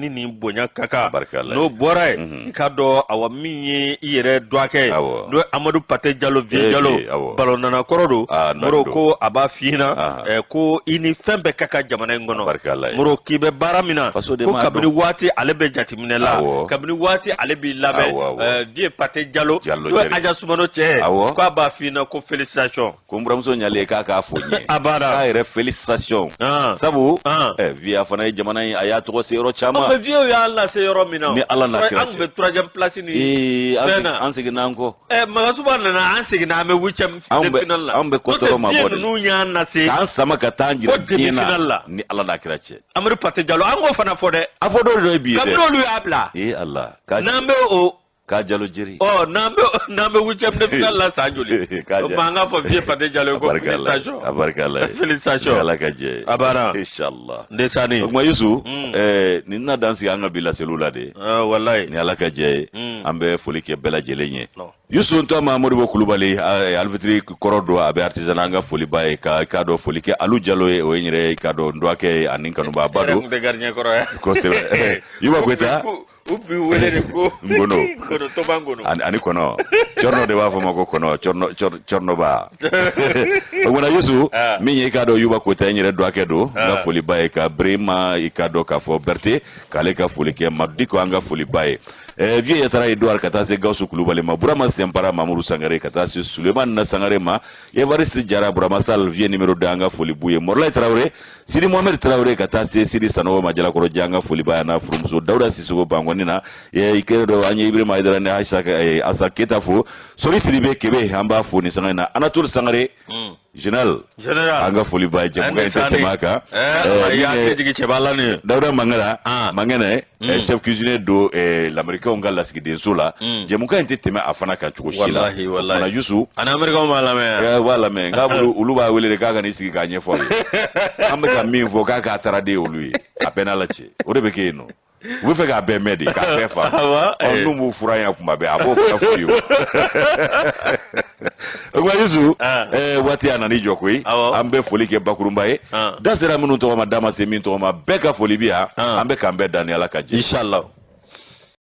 nin bonya ka kan. Barika Ala ye. N'o bɔra yen, i k'a dɔn awa min ye i yɛrɛ dɔgɔkɛ ye. Awɔ. N'o ye Amadu Pate Jalo, Vieux Eh, Jalo. eh, awɔ. Balonnana kɔrɔ don. Ah, nɔ Moro don. ko a b'a f'i ɲɛna. Ah. Ko i ni fɛn bɛɛ ka kan jamana in kɔnɔ. Barika Ala ye. Moro k'i bɛ baara min na. Faso de Ko m'a kabini dɔn. waati ale bɛ jateminɛ la. Awɔ. Kabini waati ale b'i labɛn. Awɔ, awɔ. Vieux Pate Jalo. Jalo N'o ye Jɛri. Aja Sumano cɛ ye. Awɔ. K'a b'a f'i ɲɛna ko félicitation. Ko n buramuso ɲalen k'a k'a fo n ye. A banna. K'a yɛrɛ félicitation. Ah. Sabu Ah. Vieux a fana ye jamana in a y'a tɔgɔ se yɔrɔ An caman. bɛ vieux y'an lase yɔrɔ min na. Ni Ala n'a kira An tun bɛ troisième place ni Ee, an fɛn seg- na. an seginna an kɔ. Magasuba nana, an seginna, an bɛ huitième Anw de bɛ- finale la. anw bɛ kɔtɔrɔ ma N'o tɛ bɔ de. vieux ninnu y'an lase. K'an sama ka taa an jira Fo diɲɛ demi-finale na. la. Ni Ala n'a kira cɛ. Amadu Pate Jalo, an k'o fana fɔ dɛ. A fɔ dɔw de ye bi ye Kabini dɛ. olu y'a bila. Ee Ala. K'a N'an bɛ o k'a Jalo jeri. Ɔ, n'an bɛ huitième de finale la san joli? K'a O ja- tuma an k'a fɔ vieux Pate Jalo ye ko A barika Ala ye. félicitation. A barika Ala ye. Félicitation. Ni Ala ka jɛ ye. A banna. Inshallah. Ndesani. O tuma Yusu, nin na dan sigi an ka bi laseliw la de. Ah, wallahi. Ni Ala ka jɛ ye, an bɛ foli kɛ bɛɛ lajɛlen ye. Non. Yusu Ntɔma Modibo Kulubali, alifitiri kɔrɔ don, a bɛ artisanat, an ka foli b'a ye ka k'a dɔn foli kɛ Alu Jalo ye, o ye n yɛrɛ k'a dɔn n dɔgɔkɛ ye ani kanubaaba Yɛrɛ don. tun tɛ gardien kɔrɔ ye. Kosɛbɛ. Yuba Goyita. U b'i wele de ko Ngono. Ngono, Toba Ngono. Ani kɔnɔ cɔrɔnɔ de b'a fɔ ma ko kɔnɔ cɔrɔnɔ cɔrɔnɔba. O kumana Yusu, Ah. min ye i k'a dɔn Yuba Koyita, n yɛrɛ dɔgɔkɛ don, n ka foli b'a ye ka Birima i k'a dɔn k'a fɔ Berete k'ale ka foli kɛ Madiko, an ka foli b'a ye. Vieux Yatara Edouard ka taa se Gawusu Kulubali ma, Burama Sɛnpara, Mamudu Sangare ka taa se Sulemani na Sangare ma, Evariste Jara, Burama Sall, vieux numéro 2, an ka foli b'u ye, Mɔrɔlayi Tarawele, Sidi Mohamed Tarawele ka taa se Sidi Sanogo ma, Jalakɔrɔ Jɛ, an ka foli b'a ye n'a furumuso Dawuda Sisoko Bankɔni na. I kɛlen don an ye Ibrahima Hayidara ni Ayisa Asa Keyita fo, Sori Sidibe Kebe, an b'a fo nin sanga in na, Anatole Sangare, général. Général. An ka foli b'a ye, jɛmukan in tɛ tɛmɛ a kan. I y'a Min ye kɛ jigin cɛba la nin ye. Dawuda Mangara Ah. Mangɛnɛ, chef cuisinier don lamɛrikɛnw ka lasigidenso la, jɛmukan in tɛ tɛmɛ a fana kan cogo si la. Wallahi, wallahi. O kumana Yusu, Ani Américain b'a lamɛn. B'a lamɛn k'a bolo, olu b'a wele de k'a ka n'i sigi k'a ɲɛfɔ a ye an bɛ ka min fɔ, k'a k'a taara de olu ye, a bɛɛ n'Ala cɛ, o de bɛ kɛ yen nɔ, u bɛ fɛ k'a bɛɛ mɛn de k'a bɛɛ faamu. Awɔ, Ɔ, n'u b'u fura yan kuma bɛɛ, a b'o fana f'u ye. O kuma Yusu, Ah. waati a nan'i jɔ koyi. Awɔ. An bɛ foli kɛ bakurunba ye. Ah. Da sera minnu tɔgɔ ma, da ma se min tɔgɔ ma, bɛɛ ka foli bi yan. Ah. An bɛ k'an bɛɛ dan ni Ala ka jɛ. Inshallah.